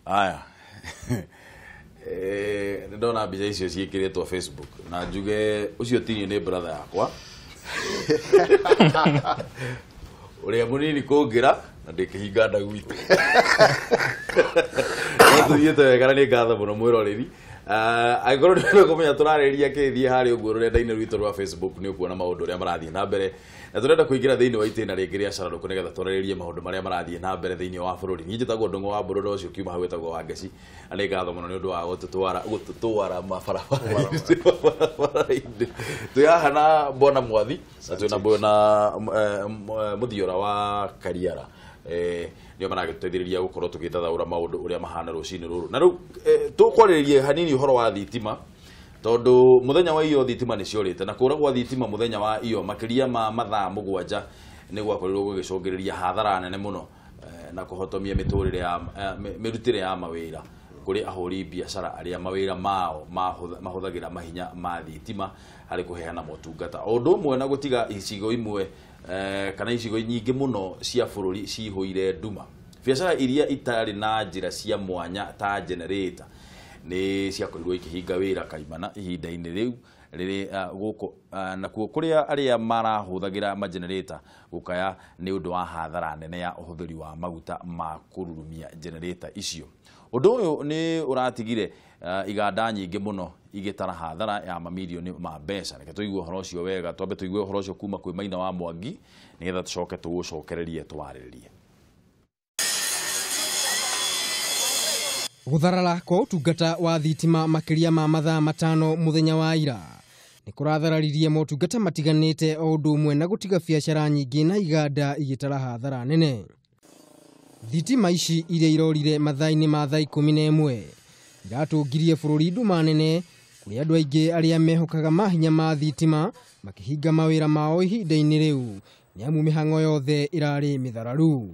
Aya. Ndona mbica icio ciĩkĩrĩtwo Facebook na njuge ũcio ti niĩ, nĩ brother yakwa ũrĩa mũnini kũngĩra na ndĩkĩhinga nda gwitũ. No tũthiĩte wega na nĩ ngatho mũno mwĩroreri. Angĩkorwo nĩ kũmenya tũrarĩria kĩthiĩ harĩa ũguo rũrenda-inĩ rwitũ rwa Facebook, nĩ ũkuona maũndũ ũrĩa marathiĩ na mbere, na tũrenda kũingĩra thĩinĩ wa itĩna rĩngĩ rĩa cararũkũ nĩgetha twarĩrĩrie maũndũ marĩa marathiĩ na mbere thĩinĩ wa bũrũri. Niĩ njĩtagwo Ndũng'ũ wa Mbũrũ, na ũcio kiuma hau wĩtagwo Wangeci, na nĩ ngatho mũno nĩ ũndũ wa gũtũtwara mabarabara-inĩ. Twĩ haha na Bwana Mwathi na twĩna bwana Mũthiora wa Kariara, nĩo maragĩtũteithĩrĩria gũkorwo tũgĩthathaũra maũndũ ũrĩa mahana rũcinĩ rũrũ. Na rĩu tũkwarĩrĩrie hanini ũhoro wa thitima, tondũ mũthenya wa iyo thitima nĩ ciorĩte, na kũra gwa thitima mũthenya wa iyo makĩria ma mathaa 7 nĩ gwakorirwo gũgĩcũngĩrĩria hathara nene mũno, na kũhotomia mĩtũrĩre ya mĩrutĩre ya mawĩra kũrĩ ahũri biacara arĩa mawĩra mao mahũthagĩra mahinya ma thitima harĩ kũheana motungata, o ũndũ ũmwe na gũtiga icigo imwe kana icigo nyingĩ mũno cia bũrũri cihũire nduma. Biacara iria itarĩ na njĩra cia mwanya ta generator nĩ ciakorirwo ikĩhinga wĩra kaimana ihinda-inĩ rĩu rĩrĩ gũkũ, nakuo kũrĩa arĩa marahũthagĩra magenerator gũkaya nĩ ũndũ wa hathara nene ya ũhũthĩri wa maguta ma kũrurumia generator icio. Ũndũ ũyũ nĩ ũratigire iganda nyingĩ mũno igĩtara hathara ya mamirioni ma mbeca. Reke tũigue ũhoro ũcio wega, twambe tũigue ũhoro ũcio kuma kwĩ Maina wa Mwangi nĩgetha tũcoke tũũcokererie twarĩrĩrie. Gũtharara kwa ũtungata wa thitima makĩria ma mathaa 5 mũthenya wa ira nĩ kũrathararirie motungata matiganĩte, o ũndũ ũmwe na gũtiga biacara nyingĩ na iganda igĩtara hathara nene. Thitima ici iria irorire mathaa-inĩ ma thaa 11 iratũngirie bũrũri nduma nene, kũrĩa andũ aingĩ arĩa mehokaga mahinya ma thitima makĩhinga mawĩra mao ihinda-inĩ rĩu, nĩ amu mĩhang'o yothe ĩrarĩ mĩthararu.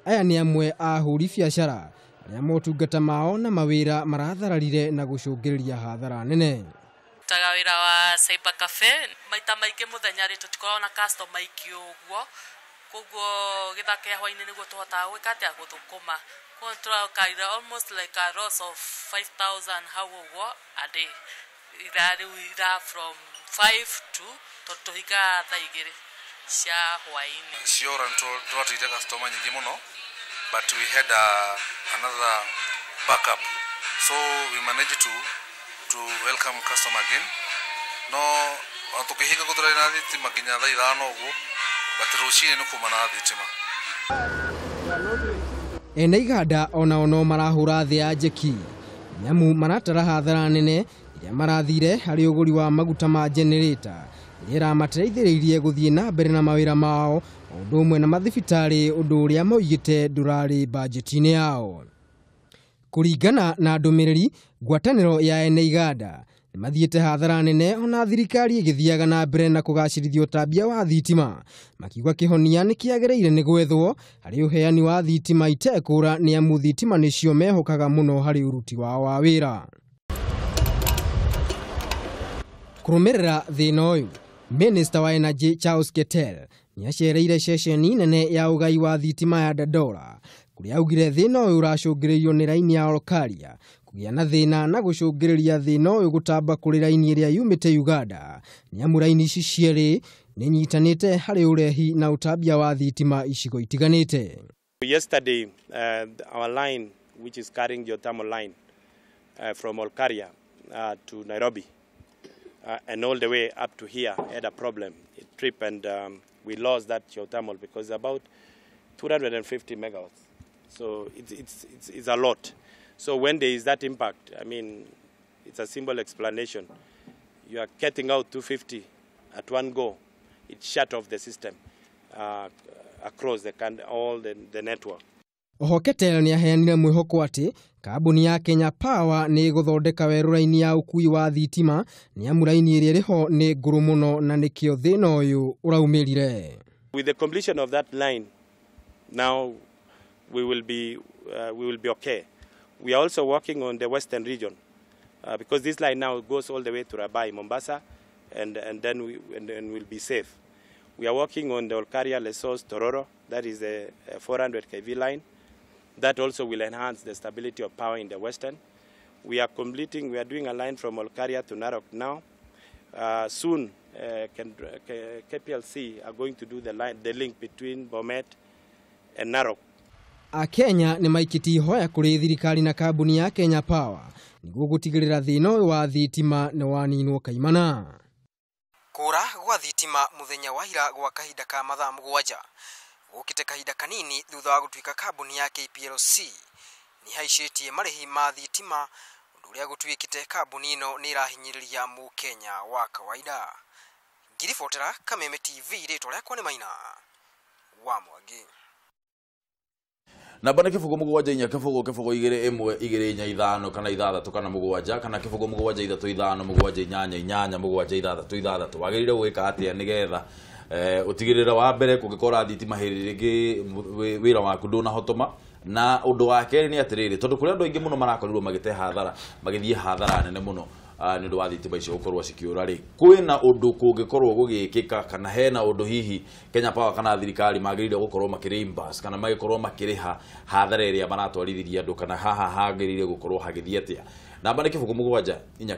Aya nĩ amwe a ahũri biacara arĩa motungata mao na mawĩra marathararire na gũcũngĩrĩria hathara nene. Ndutaga wĩra wa cyber cafe, maita maingĩ mũthenya rĩ tũtikoragwo na customer aingĩ ũguo, koguo gĩthaa kĩa hwainĩ nĩguo tũhotaga gwĩka atĩa, gũthũkũma. Koguo tũrakarire almost like a loss of 5,000 hau ũguo a day. Ira rĩu ira from 5 to tondũ tũhingaga thaa 2 cia hwainĩ. Ciora nĩtũrateithia customer nyingĩ mũno, but we had another backup, so we managed to welcome customer again. No tũkĩhinga gũtũrarĩ na thitima nginya thaa 5 ũguo, but rũcinĩ nĩ kuma na thitima. Ene iganda onao no marahũra thĩ ya njeki, nĩamu maratara hathara nene ĩrĩa marathire harĩ ũgũri wa maguta ma generator ĩrĩa ĩramateithĩrĩirie gũthiĩ na mbere na mawĩra mao, o ũndũ ũmwe na mathibitarĩ, ũndũ ũrĩa moigĩte ndũrarĩ bajeti-inĩ yao. Kũringana na ndũmĩrĩri, ngwatanĩro ya ene iganda nĩ mathiĩte hathara nene ona thirikari ĩgĩthiaga na mbere na kũgacĩrithia ũtambia wa thitima, makiuga kĩhonia nĩ kĩagĩrĩire nĩ gwethwo harĩ ũheani wa thitima itekũra, nĩ amu thitima nĩcio mehokaga mũno harĩ ũruti wao wa wĩra. Kũrũmĩrĩra thĩna ũyũ, Minister wa Energy Charles Keter nĩ acereire ceceni nene ya ũgai wa thitima ya Dandora, kũrĩa augire thĩna ũyũ ũracũngĩrĩirio nĩ raini ya Olkaria kũgĩa na thĩna na gũcũngĩrĩria thĩna ũyũ gũtamba kũrĩ raini ĩrĩa yumĩte Uganda, nĩ amu raini ici cierĩ nĩ nyitanĩte harĩ ũrehi na ũtambia wa thitima icigo itiganĩte. Yesterday, our line, which is carrying geothermal line from Olkaria to Nairobi and all the way up to here, had a problem. It tripped and we lost that geothermal because about 250 megawatts. So it's a lot. So when there is that impact, I mean, it's a simple explanation. You are cutting out 250 at one go. It shut off the system across the all the network. Oho Keter nĩ aheanire mwĩhoko atĩ kambuni ya Kenya Power nĩ ĩgũthondeka werũ raini ya ũkui wa thitima, nĩ amu raini ĩrĩa ĩrĩho nĩ ngũrũ mũno na nĩkĩo thĩna ũyũ ũraumĩrire. With the completion of that line, now we will be okay. We are also working on the western region because this line now goes all the way to Rabai, Mombasa, and then we'll be safe. We are working on the Olkaria, Lesos, Tororo. That is a 400 kV line. That also will enhance the stability of power in the Western. We are doing a line from Olkaria to Narok now. Soon, KPLC are going to do the link between Bomet and Narok. Akenya nĩ maikĩtie ihoya kũrĩ thirikari na kambuni ya Kenya Power nĩguo gũtigĩrĩra thĩna ũyũ wa thitima nĩ waninwo kaimana. Kũra gwa thitima mũthenya wa ira gwa kahinda ka mathaa 7 gũkĩte kahinda kanini thutha wa gũtuĩka kambuni ya KPLC nĩ haicĩtie marĩhi ma thitima, ũndũ ũrĩa gũtuĩkĩte kambuni ĩno nĩ ĩrahinyĩrĩria mũkenya wa kawaida. Ngiribotera Kameme TV, rĩtwa rĩakwa nĩ Maina wa Mwangi. Namba nĩ 0 7 4 0 0 2 1 2 4 5 kana 6 kana 7 kana 0 7 3 5 7 8 8 7 6 6. Wagĩrĩire gwĩka atĩa nĩgetha ũtigĩrĩre wa mbere kũngĩkorwo thitima hĩndĩ ĩngĩ wĩra waku ndũnahotoma, na ũndũ wa kerĩ nĩ atĩrĩrĩ, tondũ kũrĩ andũ aingĩ mũno marakorirwo magĩte hathara, magĩthiĩ hathara nene mũno nĩ ũndũ wa thitima icio gũkorwo cikĩũra rĩ, kwĩna ũndũ kũngĩkorwo gũgĩkĩka kana hena ũndũ hihi Kenya Power kana thirikari magĩrĩire gũkorwo makĩ-reimburse kana magĩkorwo makĩrĩha hathara ĩrĩa maratwarithirie andũ, kana haha hagĩrĩire gũkorwo hagĩthiĩ atĩa. Namba nĩ 0 7 4 0 0 2 1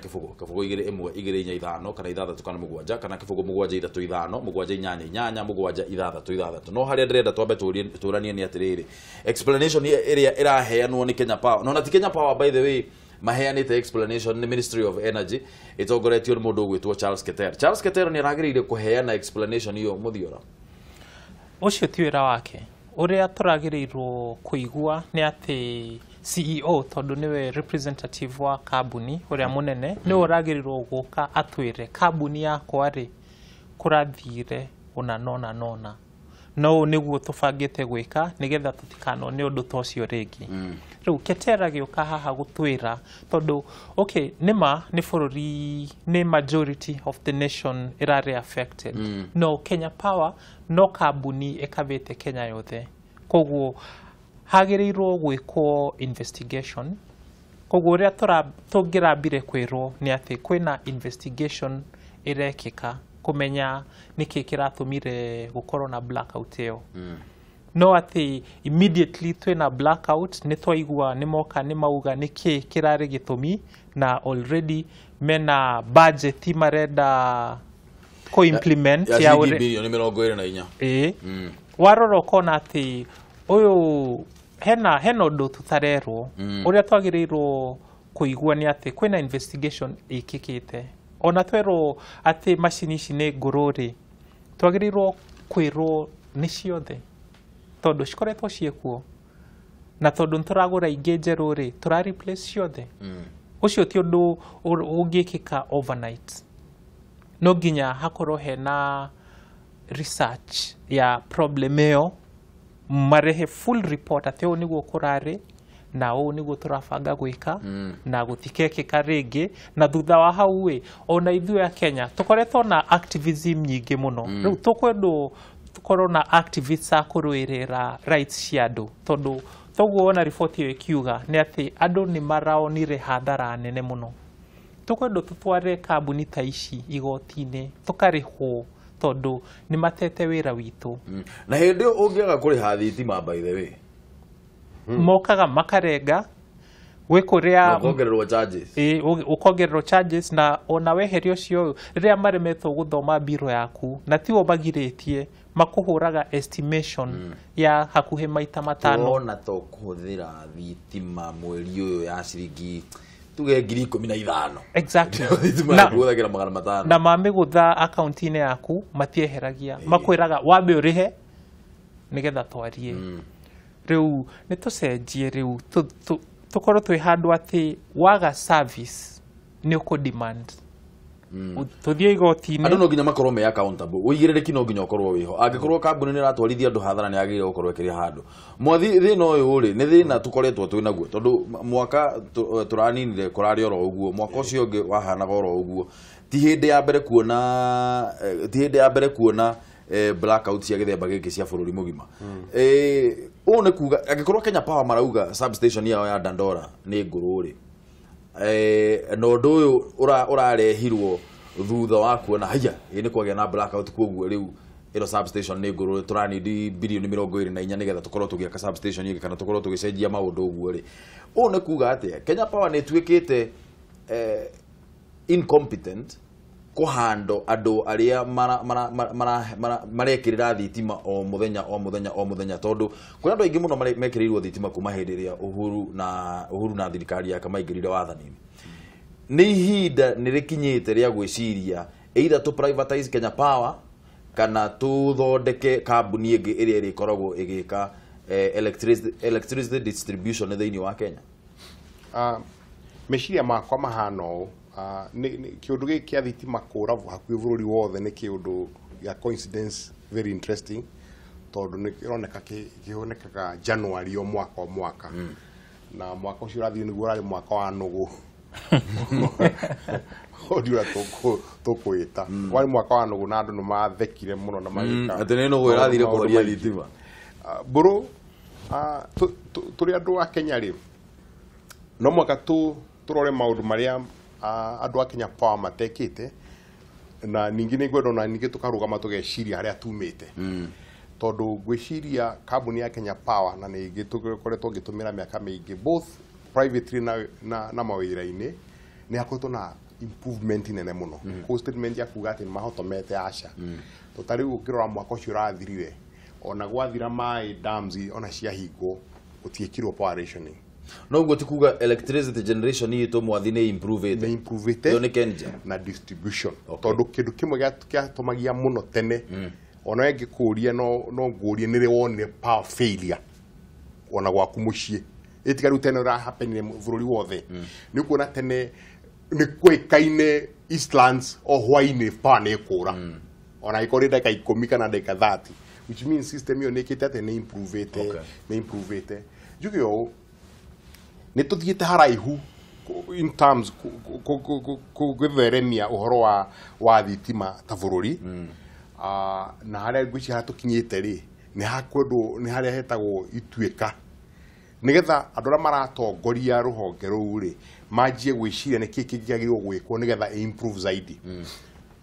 2 4 5 kana 6 kana 7 kana 0 7 3 5 7 8 8 7 6 6. No harĩa ndĩrenda twambe tũranie nĩ atĩrĩrĩ, explanation ĩrĩa ĩraheanwo nĩ Kenya Power, no na ti Kenya Power by the way maheanĩte explanation nĩ Ministry of Energy ĩtongoretio nĩ mũndũ ũgwĩtwo Charles Keter. Charles Keter nĩ aragĩrĩire kũheana explanation iyo mũthiora. Ũcio ti wĩra wake. Ũrĩa tũragĩrĩirwo kũigua nĩ atĩ CEO tondũ nĩwe representative wa kambuni ũrĩa mũnene, nĩwe ũragĩrĩirwo gũka atwĩre kambuni yakwa rĩ kũrathire ũna nona nona, no ũũ nĩguo tũbangĩte gwĩka nĩgetha tũtikanone ũndũ ta ũcio rĩngĩ. Rĩu Keter agĩũka haha gũtwĩra tondũ okay, nĩma nĩ bũrũri nĩ majority of the nation ĩrarĩ affected. No Kenya Power no kambuni ĩkavĩte Kenya yothe, koguo hagĩrĩirwo gwĩkwo investigation. Koguo ũrĩa tũngĩrambire kwĩrwo nĩ atĩ kwĩna investigation ĩrekĩka kũmenya nĩkĩ kĩratũmire gũkorwo na blackout ĩyo. No atĩ immediately twĩna blackout nĩ twaigua nĩ moka nĩ mauga nĩkĩ kĩrarĩ gĩtũmi, na already mena budget marenda kũ-implement ya bilioni 24. Ĩĩ, warora ũkona atĩ ũyũ hena ũndũ tũtarerwo. Ũrĩa twagĩrĩirwo kũigua nĩ atĩ kwĩna investigation ĩkĩkĩte. Ona twerwo atĩ macini ici nĩ ngũrũ rĩ, twagĩrĩirwo kwĩrwo nĩ ciothe tondũ cikoretwo ciĩkuo, na tondũ nĩtũragũra ingĩ njerũ rĩ, tũra replace ciothe. Ũcio ti ũndũ ũngĩkĩka overnight. No nginya hakorwo hena research ya problem ĩyo, marehe full report atĩ ũũ nĩguo kũrarĩ na ũũ nĩguo tũrabanga gwĩka na gũtikekĩka rĩngĩ. Na thutha wa hau ĩ, ona ithuĩ a Kenya tũkoretwo na activism nyingĩ mũno. Rĩu tũkwendwo tũkorwo na activists a kũrũĩrĩra rights cia andũ, tondũ toguo wona riboti ĩyo ĩkiuga nĩ atĩ andũ nĩ maraonire hathara nene mũno. Tũkwendwo tũtware kambuni ta ici igoti-inĩ tũkarĩhwo tondũ nĩ matete wĩra witũ. Na hĩndĩ ĩyo ũngĩaga kũrĩha thitima by the way, mokaga makarenga gwĩ kũrĩa ũkongererwo charges. Ĩĩ, ũkongererwo charges, na ona weheria ũcio rĩrĩa maremetwo gũthoma mbiro yaku na tiwo magirĩtie, makũhũraga estimation ya hakuhĩ maita 5. Tuona to kũhũthĩra thitima mweri ũyũ ya ciringi tuge 15,000. Exactly. Thitima kũhũthagĩra 500. Na mamĩgũtha akaunti-inĩ yaku matieheragia, makwĩraga wambe ũrĩhe nĩgetha twarie. Rĩu nĩ tũcenjie, rĩu tũkorwo twĩ handũ atĩ waga service nĩ ũkũ demand tũthiĩ igoti-inĩ. Andũ no nginya makorwo me accountable, ũigĩrĩrĩki no nginya ũkorwo wĩho. Angĩkorwo kambuni nĩ ĩratwarithia andũ hathara nĩ yagĩrĩire gũkorwo ĩkĩrĩha handũ. Mwathi, thĩna ũyũ rĩ nĩ thĩna tũkoretwo twĩ naguo, tondũ mwaka tũraninire kũrarĩ oro ũguo, mwaka ũcio ũngĩ wahanaga oro ũguo. Ti hĩndĩ ya mbere kuona, ti hĩndĩ ya mbere kuona blackout cia gĩthemba gĩkĩ cia bũrũri mũgima. Ũũ nĩ kuga angĩkorwo Kenya Power marauga substation yao ya Dandora nĩ ngũrũ rĩ, na ũndũ ũyũ ũrarehirwo thutha wa kuona haya ĩ nĩ kwagĩa na blackout, koguo rĩu ĩno substation nĩ ngũrũ tũranidi bilioni 24 nĩgetha tũkorwo tũgĩaka substation ĩngĩ kana tũkorwo tũgĩcenjia maũndũ ũguo rĩ, ũũ nĩ kuga atĩa Kenya Power nĩ ĩtuĩkĩte incompetent kũhando andũ arĩa marekĩrĩra thitima o mũthenya o mũthenya o mũthenya, tondũ kwĩna andũ aingĩ mũno mekĩrĩirwo thitima kuma hĩndĩ ĩrĩa Uhuru na thirikari yake maingĩrire wathani-inĩ. Nĩ ihinda nĩ rĩkinyĩte rĩa gwĩciria either to privatize Kenya Power kana tũthondeke kambuni ĩngĩ ĩrĩa ĩrĩkoragwo ĩgĩka electricity distribution thĩinĩ wa Kenya. Meciria makwa mahana ũũ, kĩũndũ gĩkĩ kĩa thitima kũra hakuhĩ bũrũri wothe nĩ kĩũndũ gĩa coincidence very interesting, tondũ nĩ kĩroneka kĩonekaga January o mwaka o mwaka, na mwaka ũcio ũrathiĩ nĩguo ũrarĩ mwaka wa nũgũ ũndũ ũrĩa tũkwĩta warĩ mwaka wa nũgũ, na andũ nĩ mathekire mũno na magĩka atĩ nĩ nũgũ ĩrathire kũhoria thitima. Mbũrũ, tũrĩ andũ a Kenya rĩ, no mwaka tũrore maũndũ marĩa andũ a Kenya Power matekĩte, na ningĩ nĩ ngwenda ona ningĩ tũkarũgama tũgeciria harĩa tumĩte, tondũ ngwĩciria kambuni ya Kenya Power na nĩ tũkoretwo ngĩtũmĩra mĩaka mĩingĩ both privately na mawĩra-inĩ, nĩ hakoretwo na improvement nene mũno. Koguo statement ya kuga atĩ nĩ mahotomete aca, to ta rĩu ũngĩrora mwaka ũcio ũrathirire, ona gwathira maĩ dams ona ciahingwo gũtiĩkirwo power rationing. No ũguo ti kuga electricity generation itũ mwathi nĩ improvete, nĩ improvete ĩyo nĩ Kenja na distribution, tondũ kĩndũ kĩmwe gĩatũmagia mũno tene, ona ngĩkũria no ngũrie nĩ rĩ wonire power failure ona gwaku mũciĩ, ĩtiga rĩu tene ũrahapenire bũrũri wothe, nĩ ũkuona tene nĩ kwĩkaine Eastlands o hwainĩ power nĩ ĩkũra, ona ĩkorwo nĩ ndagĩka 10 kana ndagĩka 30, which means system ĩyo nĩ ĩkĩte atĩ nĩ improvete, nĩ improvete. Njuge ũũ, nĩ tũthiĩte haraihu in terms gũtheremia ũhoro wa thitima ta bũrũri, na harĩa ngwĩciria harĩa tũkinyĩte rĩ, nĩ hakwendwo nĩ harĩa hetagwo ituĩka, nĩgetha andũ arĩa maratongoria rũhonge rũu rĩ manjie gwĩciria nĩkĩ kĩngĩagĩrĩirwo gwĩkwo nĩgetha improve zaidi.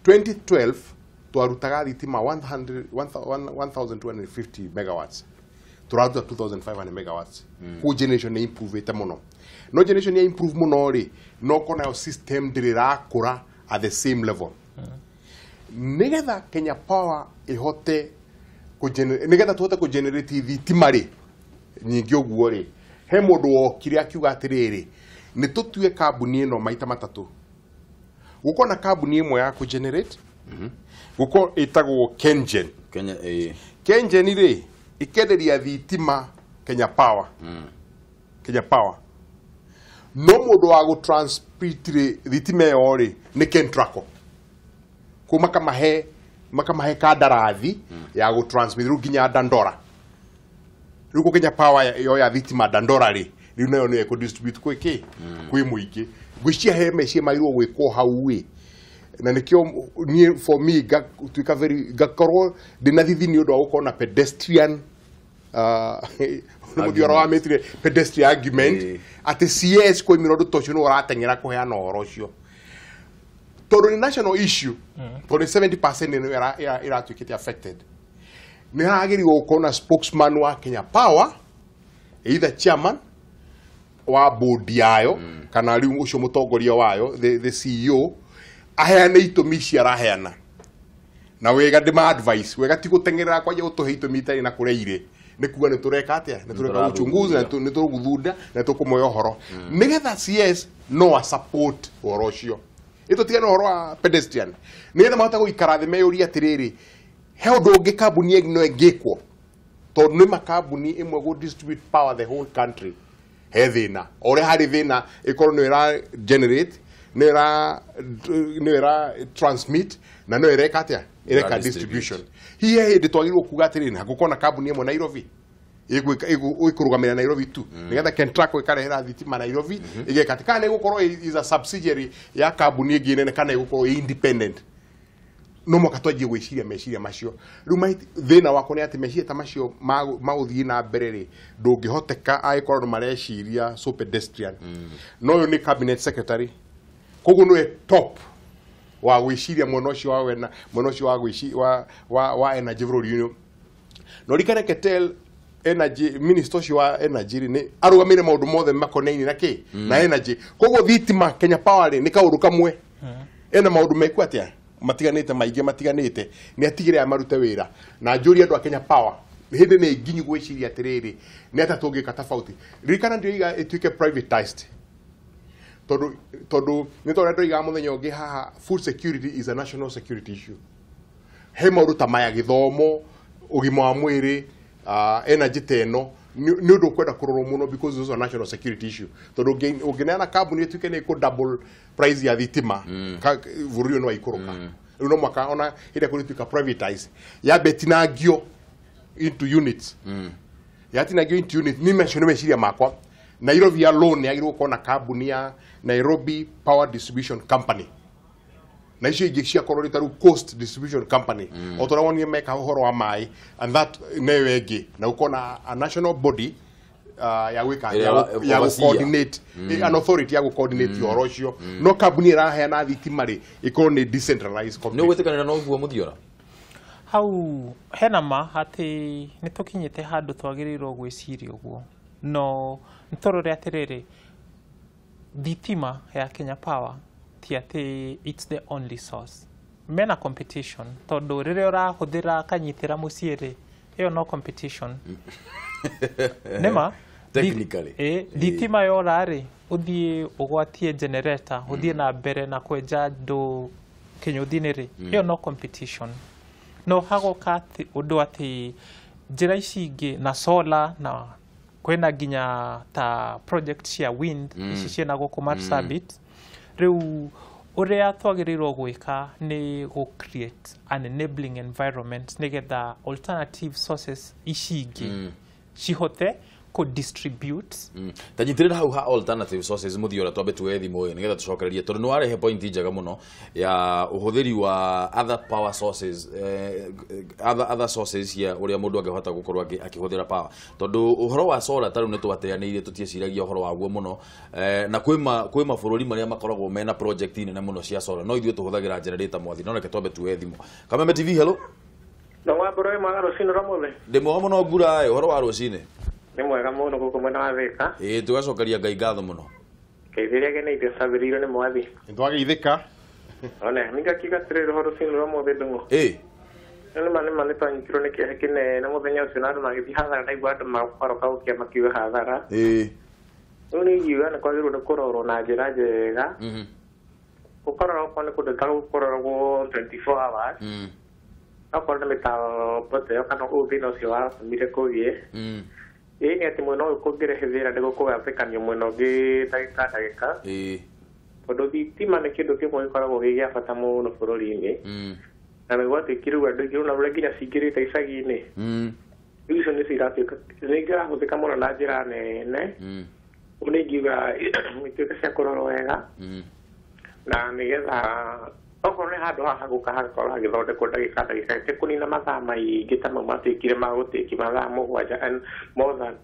2012 twarutaga thitima 1250 megawatts, tũraruta 2500 megawatts. Koguo generation nĩ improvete mũno, no generation nĩ improve mũno rĩ, no kona yo system ndĩrĩ ĩrakũra at the same level. Nĩgetha Kenya Power ĩhote nĩgetha tũhote kũgenerate thitima rĩ nyingĩ ũguo rĩ, he mũndũ wokire akiuga atĩrĩrĩ, nĩ tũtue kambuni ĩno maita matatũ, gũkorwo na kambuni ĩmwe ya kũgenerate, gũkorwo ĩtagwo Kengen. Kenya Kengen rĩ ikenderia thitima Kenya Power, Kenya Power, no mũndũ wa gũtransmit rĩ thitima ĩyo rĩ nĩ Kentraco, kũu makamahe kandarathi ya gũtransmit rĩu nginya Dandora. Rĩu Kenya Power yoya thitima Dandora rĩ, rĩu nayo nĩyo ĩkũdistribute kwĩ kĩ kwĩ mũingĩ. Ngwĩciria he meciria magĩrĩirwo gwĩkwo hau ĩ, na nĩkĩo niĩ for me ngatuĩka very ngakorwo ndĩna thithi nĩ ũndũ wa gũkorwo na pedestrian mũthiora wa mĩtire pedestrian argument atĩ CS kwoimĩra ũndũ ta ũcio nĩwe ũrateng'era kũheana ũhoro ũcio, tondũ nĩ national issue, tondũ nĩ 70% nĩyo ĩratuĩkĩte affected. Nĩ haragĩrĩirwo gũkorwo na spokesman wa Kenya Power, either chairman wa board yayo kana rĩu ũcio mũtongoria wayo the CEO, aheane itũmi ici araheana, na wega ndĩma advice wega ti gũteng'erera kwanja gũtũhe itũmi itarĩ na kũrĩa irĩ, nĩ kuga nĩ tũreka atĩa, nĩ tũreka uchunguzi na nĩ tũgũthunda na tũkũmoya ũhoro, nĩgetha CS no a support ũhoro ũcio, ĩtũtigane ũhoro wa pedestrian, nĩgetha mahote gũikara thĩ meyũrie atĩrĩrĩ, he ũndũ ũngĩ kambuni ĩno ĩngĩkwo, tondũ nĩ makambuni ĩmwe gũ distribute power the whole country, he thĩna o ũrĩa harĩ thĩna ĩkorwo nĩ ĩra generate, nĩ ĩra transmit na no ĩreka atĩa, ĩreka distribution. Hihi he hĩndĩ twagĩrĩirwo kuga atĩrĩrĩ, na gũkorwo na kambuni ĩmwe Nairobi ĩkũrũgamĩrĩra Nairobi tu, nĩgetha Kentraco ĩkarehera thitima Nairobi ĩgeka atĩ, kana ĩgũkorwo is a subsidiary ya kambuni ĩngĩ nene, kana ĩgũkorwo ĩ independent. No mwaka twanjie gwĩciria meciria macio. Rĩu thĩna wakwa nĩ atĩ meciria ta macio magũthiĩ na mbere rĩ, ndũngĩhoteka angĩkorwo andũ mareciria so pedestrian. No ũyũ nĩ cabinet secretary, koguo nĩwe top Wa gwĩciria mwena ũcio wa wena mwena ũcio wa gwĩci wa energy bũrũri-inĩ. No rikane Ketel, energy minister ũcio wa energy rĩ, nĩ arũgamĩire maũndũ mothe makonainie na kĩ na energy. Koguo thitima Kenya Power rĩ, nĩ kaũndũ kamwe ena maũndũ meku atĩa matiganĩte, maingĩ matiganĩte. Nĩ atigĩre aya marute wĩra na njũrie andũ a Kenya Power hĩndĩ nĩ nginyu gwĩciria atĩrĩrĩ, nĩ atĩa tũngĩka tofauti. Ririkana ndĩroiga ĩtuĩke privatized tondũ nĩ torĩa ndoigaga mũthenya ũngĩ haha, food security is a national security issue. He maũndũ ta maya, gĩthomo, ũgima wa mwĩrĩ, energy ta ĩno nĩ ũndũ ũkwenda kũrorwo mũno because those are national security issue, tondũ ũngĩneana kambuni ĩtuĩke nĩ ĩkũ double price ya thitima, bũrũri ũyũ nĩ waikũrũka. Rĩu no mwaka ona hĩndĩ ĩrĩa kũrĩtuĩka privatized, yambe ĩtinangio into units, yatinangio into units. Ni macio nĩ meciria makwa. Nairobi alone yagĩrĩirwo gũkorwo na kambuni ya Nairobi Power Distribution Company, na icio ingĩ ciakorwo rĩ ta rĩu Coast Distribution Company, o ta ũrĩa wonire meka ũhoro wa maĩ, and that neyo ĩngĩ, na gũkorwo na a national body ya gwĩka Ĩrĩa ya overseer. Coordinate, an authority ya gũ-coordinate ũhoro ũcio. No kambuni ĩraheana thitima rĩ, ĩkorwo nĩ decentralized Nĩ completely. ũgwĩtĩkanĩra na ũguo, Mũthiora? Hau hena ma atĩ nĩ tũkinyĩte handũ twagĩrĩirwo gwĩciria ũguo, no nĩ tũrore atĩrĩrĩ, thitima ya Kenya Power ti atĩ it's the only source. Mena competition, tondũ rĩrĩa ũrahũthĩra kanyitĩra mũciĩ rĩ, ĩyo no competition nĩma. Technically. Thitima yora rĩ, ũthiĩ ũgwatie generator, ũthiĩ na mbere na kwenja andũ kĩnyũthi-inĩ rĩ, ĩyo no competition. No hagoka atĩ ũndũ atĩ njĩra ici ingĩ na solar, na kwĩna nginya ta project cia wind ici ciĩna gũkũ Marsabit. Rĩu ũrĩa twagĩrĩirwo gwĩka nĩ gũ create an enabling environment nĩgetha alternative sources ici ingĩ cihote kũ distribute. Ta nyitĩrĩra hau ha alternative sources, Mũthiora, twambe tuoe thimũ ĩ nĩgetha tũcokererie, tondũ nĩ warehe point njega mũno ya ũhũthĩri wa other power sources, other sources cia ũrĩa mũndũ angĩhota gũkorwo akĩhũthĩra power, tondũ ũhoro wa solar ta rĩu nĩ twateanĩirie, tũtieciragia ũhoro waguo mũno, na kwĩ mabũrũri marĩa makoragwo mena project nene mũno cia solar, no ithuĩ tũhũthagĩra generator mwathi. No reke twambe tuoe thimũ. Kameme TV, hello. No wambũrũ wĩ mwega rũcinĩ rwa mũthĩ. Ndĩ mwega mũno, ngura ĩ, ũhoro wa rũcinĩ? Nĩ mwega mũno gũkũ mwena wa Thĩka. Ĩ, tũgacokeria Ngai ngatho mũno. Ngeithĩria geneithio cabĩrĩirwo nĩ mwathi. Nĩtwageithĩka. One ningakiuga atĩrĩrĩ, ũhoro rũcinĩ rwa mũthĩ, Ndung'u, nĩ ma nĩ twanyitirwo nĩ kĩeha kĩnene mũthenya ũcio na andũ magĩthiĩ hathara. Ndaigua andũ makwaroka gũkia makiuga hathara. Rĩu nĩ ingiuga nĩ kwagĩrĩirwo nĩ kũrorwo na njĩra njega, gũkorwo okorwo nĩ kũndũ ta gũkoragwo 24 hours, okorwo nĩ mĩtambo ta ĩyo kana ũũ thĩna ũcio watũmire kũgĩe. Ĩĩ, nĩ atĩ mwena ũyũ kũngĩrehe thĩna nĩ gũkũgathĩkanio mwena ũngĩ ndagĩka ndagĩka, tondũ thitima nĩ kĩndũ kĩmwe gĩkoragwo gĩ gĩa bata mũno bũrũri-inĩ, na nĩ gwatuĩkire rĩu andũ aingĩ rĩu na ũrĩa nginya cingĩrĩte icagi-inĩ, rĩu icio nĩcio iratuĩka nĩ irahũthĩka mũno na njĩra nene. Ũguo nĩ ingiuga ituĩke cia kũrorwo wega, na nĩgetha okorwo nĩ handũ haha gũka hagakorwo hagĩthondekwo ndagĩka ndagĩka, ĩte kũnina mathaa maingĩ ta mau matuĩkire ma gũtĩki mathaa 7 and more than.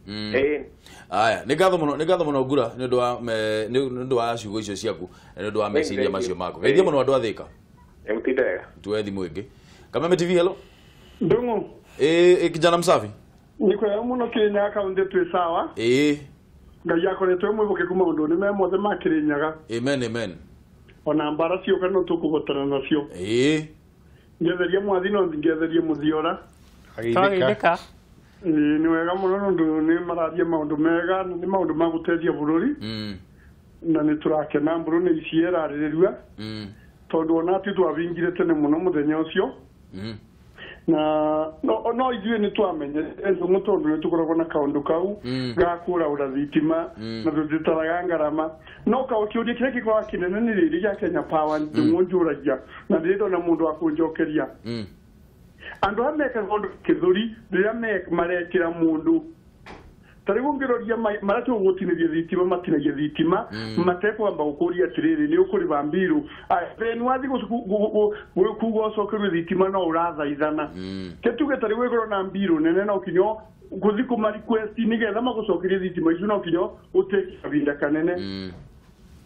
Ĩĩ. Aya, nĩ ngatho mũno, nĩ ngatho mũno, ngura, nĩ ũndũ wa ciugo icio ciaku na nĩ ũndũ wa meciria Thank you. macio maku. Geithia mũno andũ a Thĩka. Nĩ mũtinde wega. Tuoe thimũ ĩngĩ. Kameme TV, hello. Ndung'u. Ĩ, kijana msafi. Nĩ kwega mũno Kĩrĩnyaga kaũntĩ, twĩ sawa. Ngai akoretwo e mwĩhokeku maũndũ-inĩ me mothe ma Kĩrĩnyaga. Amen, amen. Ona mbara cioka no tũkũhotana nacio. Ngetheria mwathi, no ngetherie Mũthiora. Twageithĩka. Ĩĩ, nĩ wega mũno nondũ nĩ mararia maũndũ mega na nĩ maũndũ ma gũteithia bũrũri, na nĩ tũrakena mbũrũ nĩ ici ĩrarĩrĩria, tondũ ona ithuĩ twabingire tene mũno mũthenya ũcio, na no ithuĩ nĩ twamenyete, Ndung'u, tondũ nĩ tũkoragwo na kaũndũ kau ga kũraũra thitima na tũtitaraga ngarama. No kaũ kĩũria kĩrĩa gĩkoragwo kĩnene nĩ rĩrĩ gĩa Kenya Power, Ndung'u, njũragia na ndĩrĩ ndona mũndũ wa kũnjokeria. Andũ aya mekaga ũndũ kĩthũri rĩrĩa marekĩra mũndũ ta rĩu ũngĩroria marĩa tũgũtinĩria thitima, matinagia thitima matekwamba gũkũria atĩrĩrĩ, nĩ ũkũrĩba mbirũ. Aya, then wathiĩ kuga ũcokerwo thitima no ũrathaithana. Ke tuge ta rĩu ĩkorwo na mbirũ nene, no kinya gũthiĩ kũma request nĩgetha magũcokerie thitima icio, no kinya ũtĩke kahinda kanene.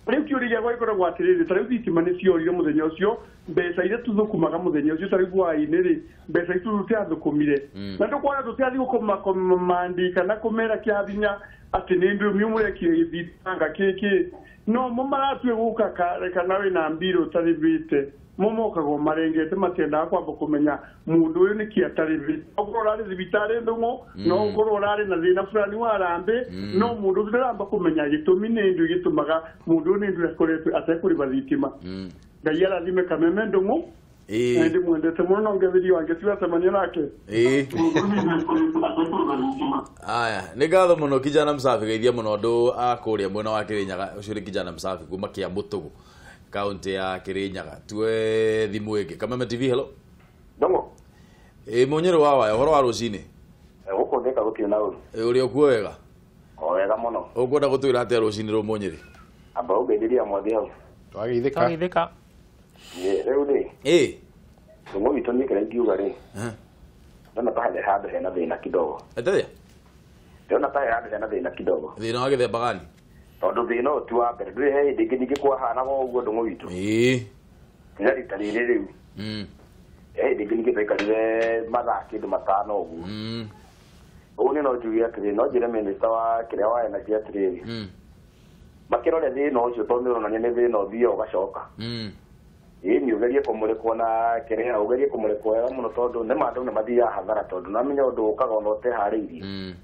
Rĩu kĩũria gĩakwa gĩkoragwo atĩrĩrĩ, ta rĩu thitima nĩ ciorire mũthenya ũcio, mbeca iria tũthũkũmaga mũthenya ũcio ta rĩu hwaĩ-inĩ rĩ, mbeca icio tũtiathũkũmire. Na ndũkuona tũtiathiĩ gũkũmandi kana kũmera kĩa hinya atĩ nĩ ndũ mũrekire gĩthitanga kĩkĩ. No mo maratue gũka kana wĩna mbirũ ũtarĩbĩte. Mo mokagwo marengete matiendaga kwamba kũmenya mũndũ ũyũ nĩkĩ atarĩbĩte. Okorwo ũrarĩ thibitarĩ ndũng'ũ, no ũkorwo ũrarĩ na thĩna fulani wa harambĩ, no mũndũ ũcio ndaramba kũmenya gĩtũmi nĩ ndũ gĩtũmaga mũndũ ũyũ nĩ ndũ akoretwo atekũrĩba thitima. Ngai arathime Kameme ndũng'ũ. Na ndĩmwendete mũno no ngethĩrio wange tiwacemania nake. Aya, nĩ ngatho mũno kijana msafi, geithia mũno andũ a kũrĩa mwena wa Kĩrĩnyaga. Ũcio nĩ kijana msafi kuma Kĩamũtũgũ, kaunti ya Kĩrĩnyaga. Tuwe thimũ ĩngĩ. Kameme TV, hello. Ndũng'ũ. Ĩ mũnyĩrĩ wa waya, ũhoro wa rũcinĩ? Gũkũ Thĩka gũtirĩ na ũru. Ũrĩ o kuo wega? O wega mũno. Ũkwenda gũtwĩra atĩa rũcinĩ rũrũ mũnyĩrĩ? Amba ũngeithĩria mwathi hau. Twageithĩka. Twageithĩka. Rĩu rĩ. Ĩ. Ndũng'ũ witũ niĩ kĩrĩa ingiuga rĩ. Ndona ta harĩ handũ hena thĩna kidogo. Atĩa? Ndona ta harĩ handũ hena thĩna kidogo. Thĩna wa gĩthemba gani? Tondũ thĩna ũyũ ti wa mbere, ndũrĩ he hĩndĩ ĩngĩ ningĩ kwahanaga ũguo ndũng'ũ witũ. Ĩĩ. Nginya rita rĩrĩ rĩu. He hĩndĩ ĩngĩ ningĩ twaikarire mathaa kĩndũ matano ũguo. Ũguo niĩ no njuge atĩrĩrĩ, no njĩre minister wa kĩrĩa wa energy atĩrĩrĩ. Makĩrore thĩna ũcio tondũ nĩ ũronania nĩ thĩna ũthiaga ũgacoka. Ĩĩ nĩ ũgerie kũmũrĩkwo na kĩrĩa, ũgerie kũmũrĩkwo wega mũno tondũ nĩ ma andũ nĩ mathiaga hathara tondũ nĩwamenya ũndũ ũkaga ona ũteharĩirie.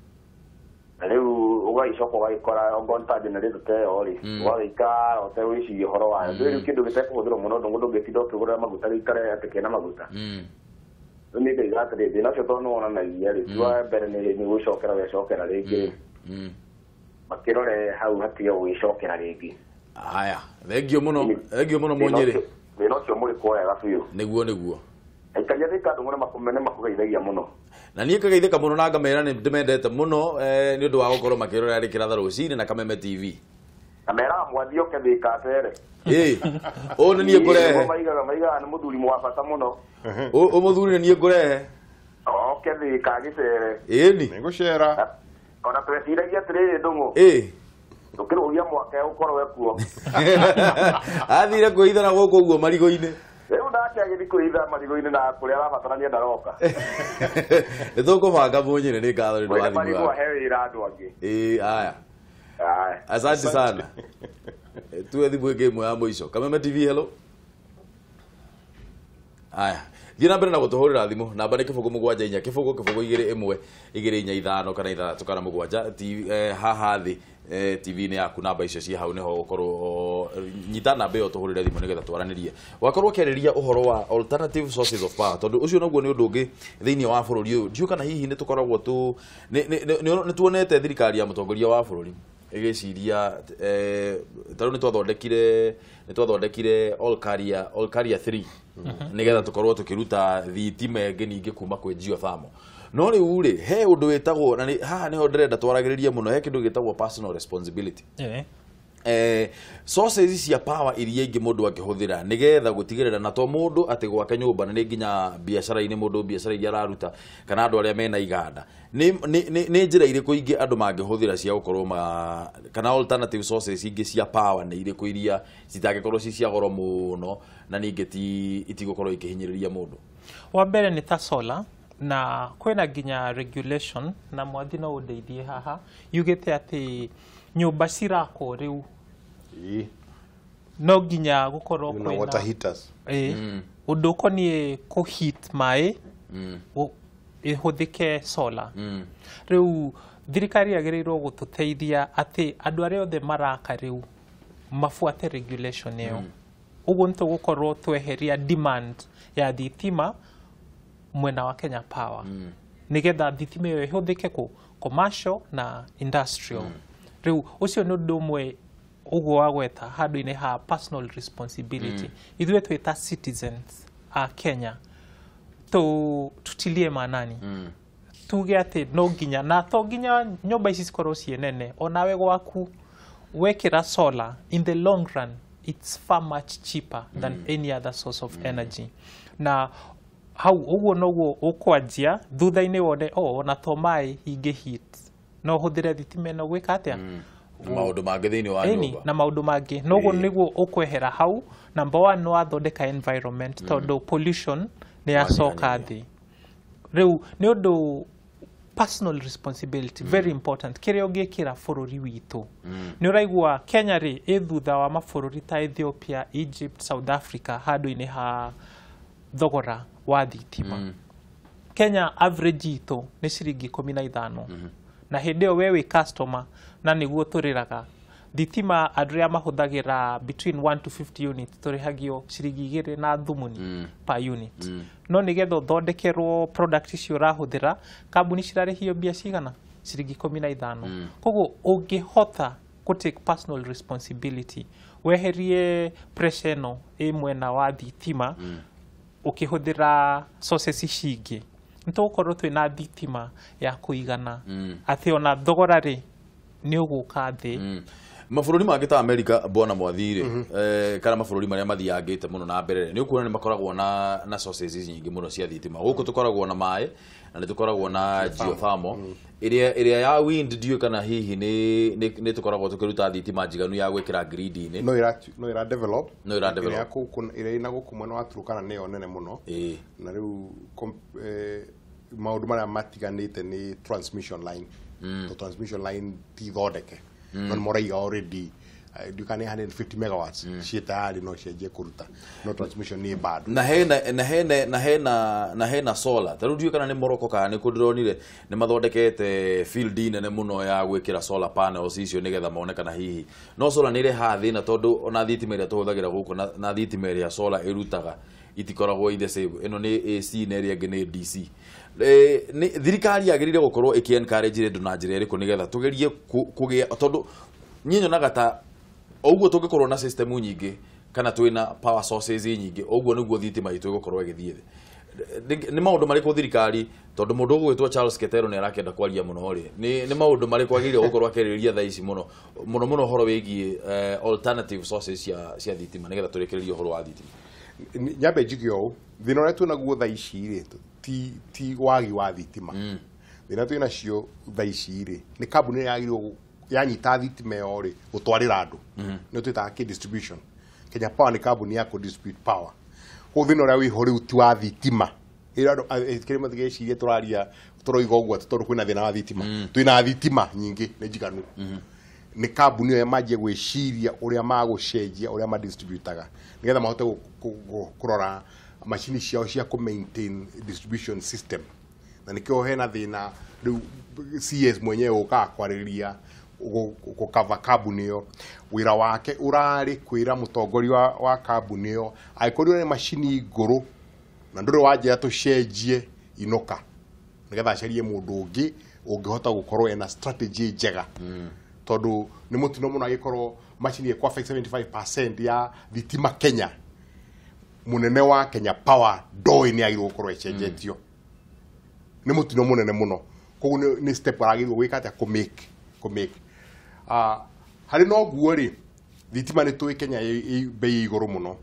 Na rĩu ũgagĩcoka ũgagĩkora okorwo nĩ ta generator ta ĩyo rĩ, ũgagĩikara ũtegwĩciria ũhoro wayo. Rĩu kĩndũ gĩtekũhũthĩrwo mũno ndũng'ũ ndũngĩtinda ũkĩgũrĩra maguta gĩikare atĩ kĩna maguta. Rĩu niĩ ngaiga atĩrĩ, thĩna ũcio tondũ nĩwonanagia rĩ, ti wa mbere nĩ gũcokera wecokera rĩngĩ rĩ. Makĩrore hau hatige gũgĩcokera rĩngĩ. Aya, thengio mũno, thengio mũno mũnyĩrĩ. Thĩna ũcio mũrĩkwo wega biũ. Nĩguo nĩguo. Aikaria Thĩka ndũng'ũ nĩ makũgeithagia mũno. Na niĩ ngageithĩka mũno na ngamera nĩ ndĩmendete mũno nĩ ũndũ wa gũkorwo makĩrorera Rĩkĩratha rũcinĩ na Kameme TV. Na meraga mwathi oke Thĩka atere. Ĩ, ũũ nĩ niĩ ngũrehe. Maigaga nĩ mũthuri wa bata mũno. Ũ mũthuri nĩ niĩ ngũrehe. Oke Thĩka agĩcere. Ĩni. Nĩngũcera. Ona tweciragia atĩrĩrĩ ndũng'ũ. Ĩ. Tũkĩrũgia mwaka ũkorwo ekuo. Athire kwĩhitha na gũkũ ũguo marigũ-inĩ. Rĩu nake agĩthiĩ kwĩhitha marigũ-inĩ na kũrĩa arabatarania ndaroka. Nĩ tũkũbanga mũnyĩrĩ, nĩ ngatho nĩ ũndũ wa thimũ Marigũ yaku. ahe wĩra andũ angĩ. Ĩ, aya. Asante sana. Tuwe thimũ ĩngĩ ĩmwe ya mũico. Kameme TV, hello. Aya. Thiĩ na mbere na gũtũhũrĩra thimũ. Namba nĩ 0 7 4 0 0 2 1 2 4 5 kana 6 kana 7. Haha thĩ TV-inĩ yaku namba icio ciĩ hau nĩho ũkorwo nyita namba ĩyo tũhũrĩre thimũ nĩgetha twaranĩrie. Wakorwo ũkĩarĩria ũhoro wa alternative sources of power tondũ ũcio naguo nĩ ũndũ ũngĩ thĩinĩ wa bũrũri ũyũ. Ndiũĩ kana hihi nĩ tũkoragwo tũ nĩ tuonete thirikari ya mũtongoria wa bũrũri ĩgĩciria ta rĩu nĩ twathondekire all carrier 3 nĩgetha tũkorwo tũkĩruta thitima ĩngĩ ningĩ kuma kwĩ geothermal. No rĩu rĩ, he ũndũ wĩtagwo na haha nĩho ndĩrenda twaragĩrĩrie mũno, he kĩndũ gĩtagwo personal responsibility. Sources cia power iria ingĩ mũndũ angĩhũthĩra nĩgetha gũtigĩrĩra na to mũndũ atĩ gwake nyũmba na nĩ nginya biacara-inĩ mũndũ biacara iria araruta kana andũ arĩa mena iganda, nĩ njĩra irĩkũ ingĩ andũ mangĩhũthĩra cia gũkorwo kana alternative sources ingĩ cia power nĩ irĩkũ iria citangĩkorwo ci cia goro mũno na ningĩ itigũkorwo ikĩhinyĩrĩria mũndũ? Wa mbere nĩ ta solar, na kwĩna nginya regulation na mwathi no ũndeithie haha yugĩte atĩ nyũmba cirakwo rĩu no nginya gũkorwo kwĩna water heaters. Ũndũ ũkoniĩ kũ heat maĩ ĩhũthĩke solar. Rĩu thirikari yagĩrĩirwo gũtũteithia atĩ andũ arĩa othe maraka rĩu mabuate regulation ĩyo. Ũguo nĩ tũgũkorwo tweheria demand ya thitima mwena wa Kenya Power nĩgetha thitima ĩyo ĩhũthĩke kũ commercial na industrial. Rĩu ũcio nĩ ũndũ ũmwe ũguo wagweta handũ-inĩ ha personal responsibility. Ithuĩ twĩ ta citizens a Kenya tutilie maanani. Tuge atĩ no nginya na to nginya nyũmba ici cikorwo ciĩ nene, onawe gwaku wekĩra solar in the long run it's far much cheaper than any other source of energy. Na hau ũguo noguo ũkwanjia thutha-inĩ wone ona to maĩ ingĩ heat no hũthĩre thitima ĩno gwĩka atĩa, Maũndũ mangĩ thĩinĩ wa nyũmba. Na maũndũ mangĩ. Noguo nĩguo ũkwehera hau, number 1 nĩ wathondeka environment tondũ pollution nĩ yacoka thĩ. Rĩu nĩ ũndũ personal responsibility, very important. Kĩrĩa ũngĩkĩra bũrũri witũ. Nĩ ũraigua Kenya rĩ ĩ thutha wa mabũrũri ta Ethiopia, Egypt, South Africa handũ-inĩ ha thogora wa thitima. Kenya average itũ nĩ ciringi 15. Na hĩndĩ ĩyo we wĩ customer na nĩguo tũrĩraga thitima andũ arĩa mahũthagĩra between 1 to 50 unit tũrĩhagio ciringi 2 na thumuni per unit. No nĩgetha ũthondekerwo product icio ũrahũthĩra kambuni cirarĩhio mbia cigana ciringi 15. Koguo ũngĩhota kũ take personal responsibility weherie pressure ĩno ĩ mwena wa thitima ũkĩhũthĩra sources ici ingĩ nĩtũgũkorwo twĩna thitima ya kũigana atĩ ona thogora rĩ nĩ ũgũka thĩ. Mabũrũri mangĩ ta America bwana Mwathi rĩ kana mabũrũri marĩa mathiangĩte mũno na mbere nĩ ũkuona nĩ makoragwo na sources nyingĩ mũno cia thitima. Gũkũ tũkoragwo na maĩ na nĩ tũkoragwo na geothermal ĩrĩa ya wind ndiũĩ kana hihi nĩ tũkoragwo tũkĩruta thitima njiganu ya gwĩkĩra grid-inĩ. No ĩra develop. No ĩra develop. Ĩrĩa ĩna gũkũ mwena wa Turkana nĩyo nene mũno. Na rĩu maũndũ marĩa matiganĩte nĩ transmission line. To transmission line ti thondeke. No moraiga already ndukane 150 megawatts ciĩ tayari no cianjie kũruta no transmission nĩ bado na hena solar ta rĩu ndiũĩ kana nĩ Morocco kana nĩ kũ ndĩronire nĩ mathondekete field nene mũno ya gwĩkĩra solar panels icio nĩgetha mone kana hihi no solar nĩ ĩrehaga thĩna tondũ ona thitima ĩrĩa tũhũthagĩra gũkũ na thitima ĩrĩa solar ĩrutaga itikoragwo i the same. Ĩno nĩ AC na ĩrĩa ĩngĩ nĩ DC. Thirikari yagĩrĩire gũkorwo ĩkĩ encourage andũ na njĩra ĩrĩkũ nĩgetha tũgerie kũgĩa tondũ niĩ nyonaga ta ũguo tũngĩkorwo na system nyingĩ kana twĩna power sources nyingĩ ũguo nĩguo thitima itũ ĩgũkorwo ĩgĩthiĩ thĩ. Nĩ maũndũ marĩkũ thirikari tondũ mũndũ ũgwĩtwo Charles Ketero nĩ arakĩenda kwaria mũno rĩ nĩ maũndũ marĩkũ agĩrĩire gũkorwo akĩarĩrĩria thaa ici mũno mũno mũno ũhoro wĩgiĩ alternative sources cia thitima nĩgetha tũrĩkĩrĩrie ũhoro wa thitima? Nyambe njuge ũũ thĩna ũrĩa twĩnaguo thaa ici rĩ ti wagi wa thitima. Thĩna twĩ nacio thaa ici rĩ nĩ kambuni ĩrĩa yagĩrĩirwo yanyita thitima ĩyo rĩ gũtwarĩra andũ nĩyo twĩtaga K distribution. Kenya Power nĩ kambuni ya kũ distribute power. Koguo thĩna ũrĩa wĩho rĩu ti wa thitima. Ĩrĩa andũ kĩrĩa matigeciria tũraria tũroiga ũguo atĩ tondũ kwĩna thĩna wa thitima. Twĩna thitima nyingĩ nĩ njiganu. Nĩ kambuni ĩyo manjie gwĩciria ũrĩa magũcenjia ũrĩa madistributaga nĩgetha mahote kũrora macini ciao cia kũ maintain distribution system. Na nĩkĩo hena thĩna rĩu CS mwenyewe ũkaga kwarĩrĩria gũkava kambuni ĩyo. Wĩra wake ũrarĩ kwĩra mũtongoria wa kambuni ĩyo angĩkorwo nĩ macini ngũrũ na ndũrĩ wanjĩra tũcenjie inũka nĩgetha acarie mũndũ ũngĩ ũngĩhota gũkorwo ena strategy njega. Tondũ nĩ mũtino mũno angĩkorwo macini ĩkũ affect 75% ya thitima Kenya mũnene wa Kenya Power ndoĩ nĩ agĩrĩirwo gũkorwo ĩcenjetio. Nĩ mũtino mũnene mũno. Koguo nĩ step aragĩrĩirwo gwĩka atĩa kũ make. Harĩ na ũguo rĩ thitima nĩ tũĩ Kenya bei igũrũ mũno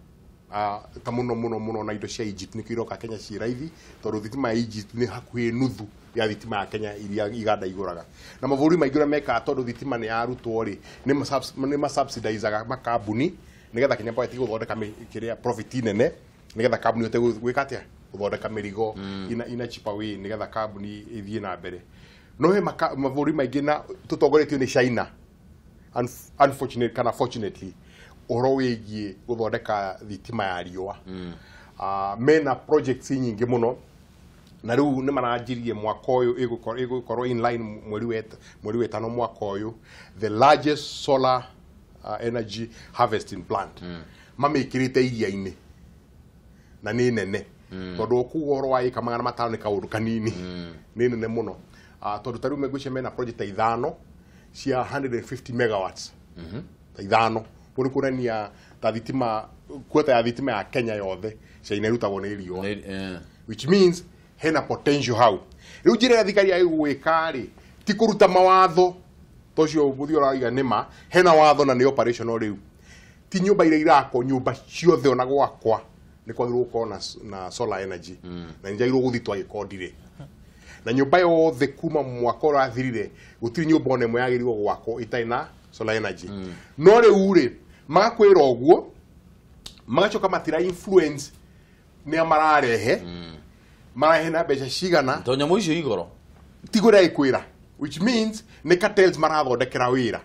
ta mũno mũno mũno na indo cia Egypt nĩkĩo iroka Kenya ciĩ raithi tondũ thitima ya Egypt nĩ hakuhĩ nuthu ya thitima ya Kenya iria iganda igũraga. Na mabũrũri maingĩ ũrĩa mekaga tondũ thitima nĩ yarutwo rĩ nĩ masubsidizaga makambuni nĩgetha Kenya Power ĩtige gũthondeka kĩrĩa profit nene nĩgetha kambuni ĩhote gwĩka atĩa gũthondeka mĩrigo ina cheaper way nĩgetha kambuni ĩthiĩ na mbere. No he mabũrũri maingĩ na tũtongoretio nĩ China unfortunately kana fortunately ũhoro wĩgiĩ gũthondeka thitima ya riũa. Mena projects nyingĩ mũno na rĩu nĩ maranjirie mwaka ũyũ ĩgũkorwo inline mweri wa ĩtano mwaka ũyũ the largest solar energy harvesting plant mamĩkĩrĩte iria-inĩ na nĩ nene tondũ kuga ũhoro wa ĩka 500 nĩ kaũndũ kanini nĩ nene mũno. Tondũ ta rĩu mengwĩciria mena project ithano cia 150 megawatts ta ithano kũrĩ kuonania ta thitima quota ya thitima ya Kenya yothe China ĩrutagwo nĩ riũa which means hena potential hau. Rĩu njĩra ĩrĩa thirikari ĩgwĩka rĩ ti kũruta mawatho ta ũcio mũthia ũrauga nĩ ma hena watho na nĩ operational rĩu ti nyũmba iria irakwo nyũmba ciothe ona gwakwa nĩ kwagĩrĩirwo gũkorwo na solar energy na nĩ njagĩrĩirwo gũthiĩ twagĩkondi rĩ na nyũmba yothe kuma mwaka ũrathirire gũtirĩ nyũmba ona ĩmwe yagĩrĩirwo gwakwo ĩtarĩ na Solar energy. No rĩu rĩ magakwĩra ũguo magacoka matira influence nĩa mararehe mararehe na mbeca cigana to nyamũ icio igoro tigũrĩa ĩkwĩra, which means nĩ cartels marathondekera wĩra.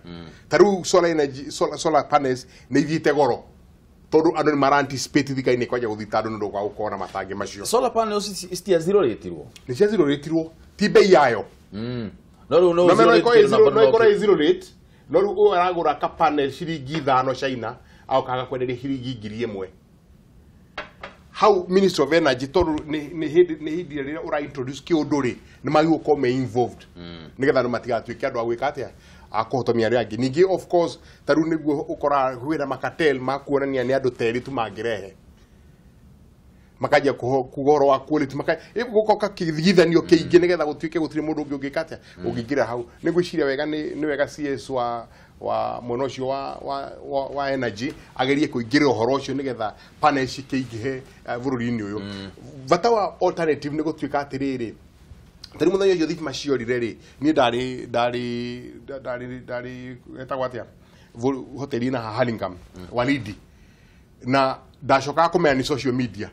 Ta rĩu solar energy, solar panels nĩ ithiĩte goro tondũ andũ nĩ mara anticipate thika-inĩ kwanja gũthita andũ nĩ ũndũ wa gũkorwo na matangi macio. Solar panels citiazirorĩtirwo? Nĩ ciazirorĩtirwo, ti bei yayo. No rĩu no ĩkorwo ĩ zero rate, no rĩu ũyũ aragũra ka panel ciringi 5 China agokaga kwenderia ciringi 1000. Hau Ministry of Energy tondũ nĩ hĩndĩ rĩrĩa ũra introduce kĩũndũ rĩ nĩ magĩrĩirwo gũkorwo me involved nĩgetha andũ matigatuĩke andũ a gwĩka atĩa a kũhotomia arĩa angĩ. Ningĩ of course ta rĩu nĩguo ũkoraga kwĩna makatel ma kuonania nĩ andũ terĩ tu mangĩrehe makanjia kuga ũhoro wa quality, gũkoka kĩthigithanio kĩingĩ nĩgetha gũtuĩke gũtirĩ mũndũ ũngĩ ũngĩka atĩa ũngĩingĩra hau. Nĩ ngwĩciria wega nĩ wega CS wa mwena ũcio wa energy agerie kũingĩrĩra ũhoro ũcio nĩgetha panel cikĩingĩhe bũrũri-inĩ ũyũ. Bata wa alternative nĩ gũtuĩka atĩrĩrĩ, ta rĩu mũthenya ũcio thitima ciorire rĩ, niĩ ndarĩ etagwo atĩa hoteli-inĩ haha Hurlingham Walidi, na ndacokaga kũmenya nĩ social media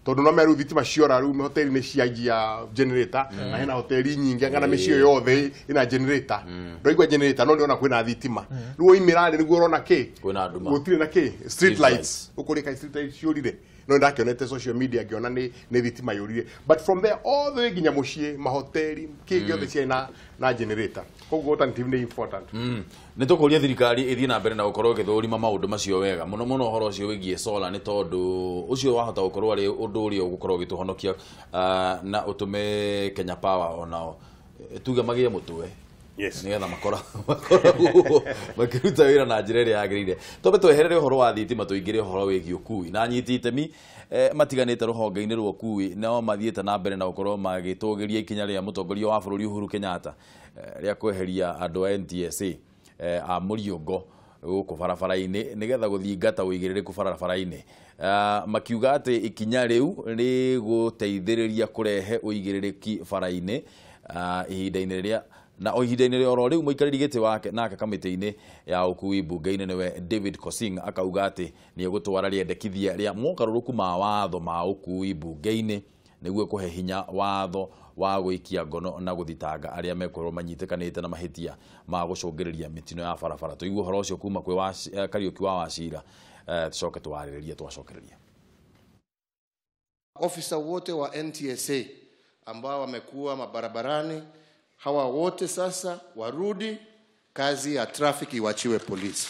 tondũ no meru thitima ciora rĩu hoteli nĩ cianjia generator na hena hoteli nyingĩ ngana mĩciĩ yothe ina generator. Ndoigua generator no nĩona kwĩna thitima rĩu oimĩra rĩ nĩguo ũrona kĩ kwĩna nduma gũtirĩ na kĩ street lights ũkũrĩka street lights ciũrire. No ndakĩonete social media ngĩona nĩ thitima yũrire, but from there all the way nginya mũciĩ mahoteli kĩ gĩothe ciarĩ na generator. Koguo alternative nĩ important. Nĩ tũkũria thirikari ĩthiĩ na mbere na gũkorwo ĩgĩthũrima maũndũ macio wega mũno mũno ũhoro ũcio wĩgiĩ solar, nĩ tondũ ũcio wahota gũkorwo arĩ ũndũ ũrĩa ũgũkorwo ũgĩtũhonokia na ũtũme Kenya Power onao tuge magĩe mũtwe. Yes. Nĩgetha makoragwo makĩruta wĩra na njĩra ĩrĩa yagĩrĩire. Twambe tweherere ũhoro wa thitima tũingĩre ũhoro wĩgiĩ ũkui na anyiti itemi matiganĩte rũhonge-inĩ rwa ũkui nao mathiĩte na mbere na gũkorwo magĩtũgĩria ikinya rĩa mũtongoria wa bũrũri Uhuru Kenyatta rĩa kweheria andũ a NTSA a mũriũngo gũkũ barabara-inĩ nĩgetha gũthingata ũigĩrĩrĩku barabara-inĩ. Makiuga atĩ ikinya rĩu rĩgũteithĩrĩria kũrehe ũigĩrĩrĩki bara-inĩ ihinda-inĩ rĩrĩa na o ihinda-inĩ rĩa oro rĩu mũikarĩri gĩtĩ wake nake kamĩtĩ-inĩ ya ũkui mbunge-inĩ nĩwe David Kosing akauga atĩ nĩ egũtwara rĩendekithia rĩa mogarũrũku ma watho ma ũkui mbunge-inĩ nĩguo kũhe hinya watho wa gũikia ngono na gũthitanga arĩa mekorwo manyitĩkanĩte na mahĩtia ma gũcũngĩrĩria mĩtino ya barabara. Tũigue ũhoro ũcio kuma kwĩ Kariũki wa Wachira, tũcoke twarĩrĩrie twacokereria. Ofisa wote wa NTSA ambao wamekuwa mabarabarani, hawa wote sasa warudi kazi ya traffic iwachiwe polisi.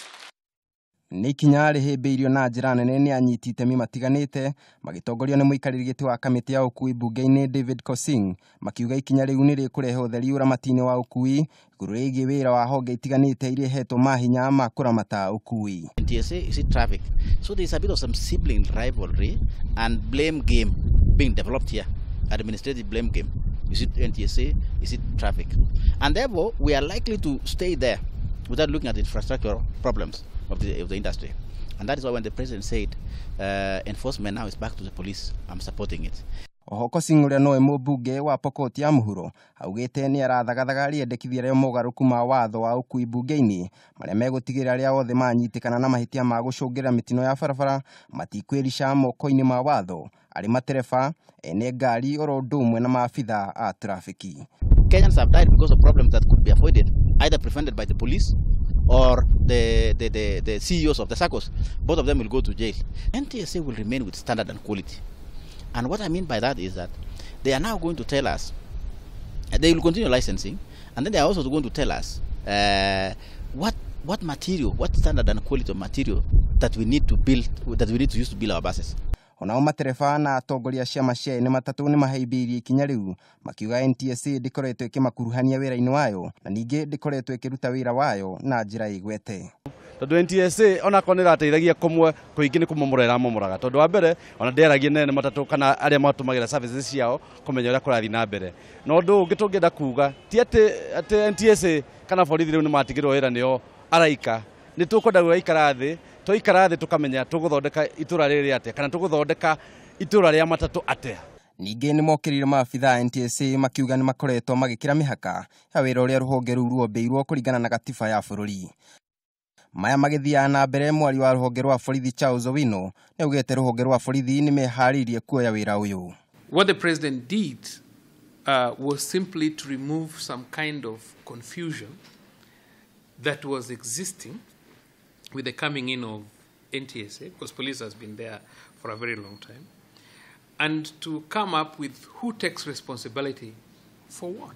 Nĩ ikinya rĩhĩmbĩirio na njĩra nene nĩ anyiti itemi matiganĩte magĩtongorio nĩ mũikarĩri gĩtĩ wa kamĩtĩ ya ũkui mbunge-inĩ David Kosing, makiuga ikinya rĩu nĩ rĩkũrehe ũtheri ũramati-inĩ wa ũkui igũrũ rĩgiĩ wĩra wa honge itiganĩte iria ihetwo mahinya ma kũramata ũkui. NTSA is it traffic, so there is a bit of some sibling rivalry and blame game being developed here, administrative blame game. Is it NTSA? Is it traffic? And therefore, we are likely to stay there without looking at the infrastructural problems of the industry. And that is why when the president said enforcement now is back to the police, I'm supporting it. Oho Kosing ũrĩa nowe mũmbunge wa Pokot ya mũhuro augĩte nĩ arathagathaga rĩendekithia rĩa mogarũrũku ma watho wa ũkui mbunge-inĩ marĩa megũtigĩrĩra arĩa othe manyitĩkana na mahĩtia ma gũcũngĩrĩra mĩtino ya barabara matikwĩrica moko-inĩ ma watho arĩ matereba ene ngari oro ũndũ ũmwe na maabitha a trafiki. Kenyans have died because of problems that could be avoided, either prevented by the police or the CEOs of the SACCOs. Both of them will go to jail. NTSA will remain with standard and quality. And what I mean by that is that they are now going to tell us, they will continue licensing, and then they are also going to tell us what material, what standard and quality of material that we need to build, that we need to use to build our buses. Onao matereba na atongoria ciama cia ene matatũ nĩ mahĩmbĩirie ikinya rĩu makiuga NTSA ndĩkoretwo ĩkĩmakuruhania wĩra-inĩ wayo na ningĩ ndĩkoretwo ĩkĩruta wĩra wayo na njĩra ĩgwete. Tondũ NTSA onakorwo nĩ ĩrateithagia kũmwe kũingĩ nĩ kũmomora ĩramomoraga, tondũ wa mbere ona ndĩaragia na ene matatũ kana arĩa matũmagĩra services ciao kũmenya ũrĩa kũrathiĩ na mbere. Na ũndũ ũngĩ tũngĩenda kuga ti atĩ NTSA kana borithi rĩu nĩ matigĩrwo wĩra nĩo araika, nĩ tũkwenda gũikara thĩ twaikara thĩ tũkamenya tũgũthondeka itũra rĩrĩ atĩa kana tũgũthondeka itũra rĩa matatũ atĩa. Ningĩ nĩ mokĩrĩire maabitha a NTSA makiuga nĩ makoretwo magĩkĩra mĩhaka ya wĩra ũrĩa rũhonge rũu ruombĩirwo kũringana na gatiba ya bũrũri. Maya magĩthiaga na mbere, mwari wa rũhonge rwa borithi Charles Owino nĩ augĩte rũhonge rwa borithi nĩ meharĩirie kuoya wĩra ũyũ. What the president did was simply to remove some kind of confusion that was existing with the coming in of NTSA, because police has been there for a very long time, and to come up with who takes responsibility for what.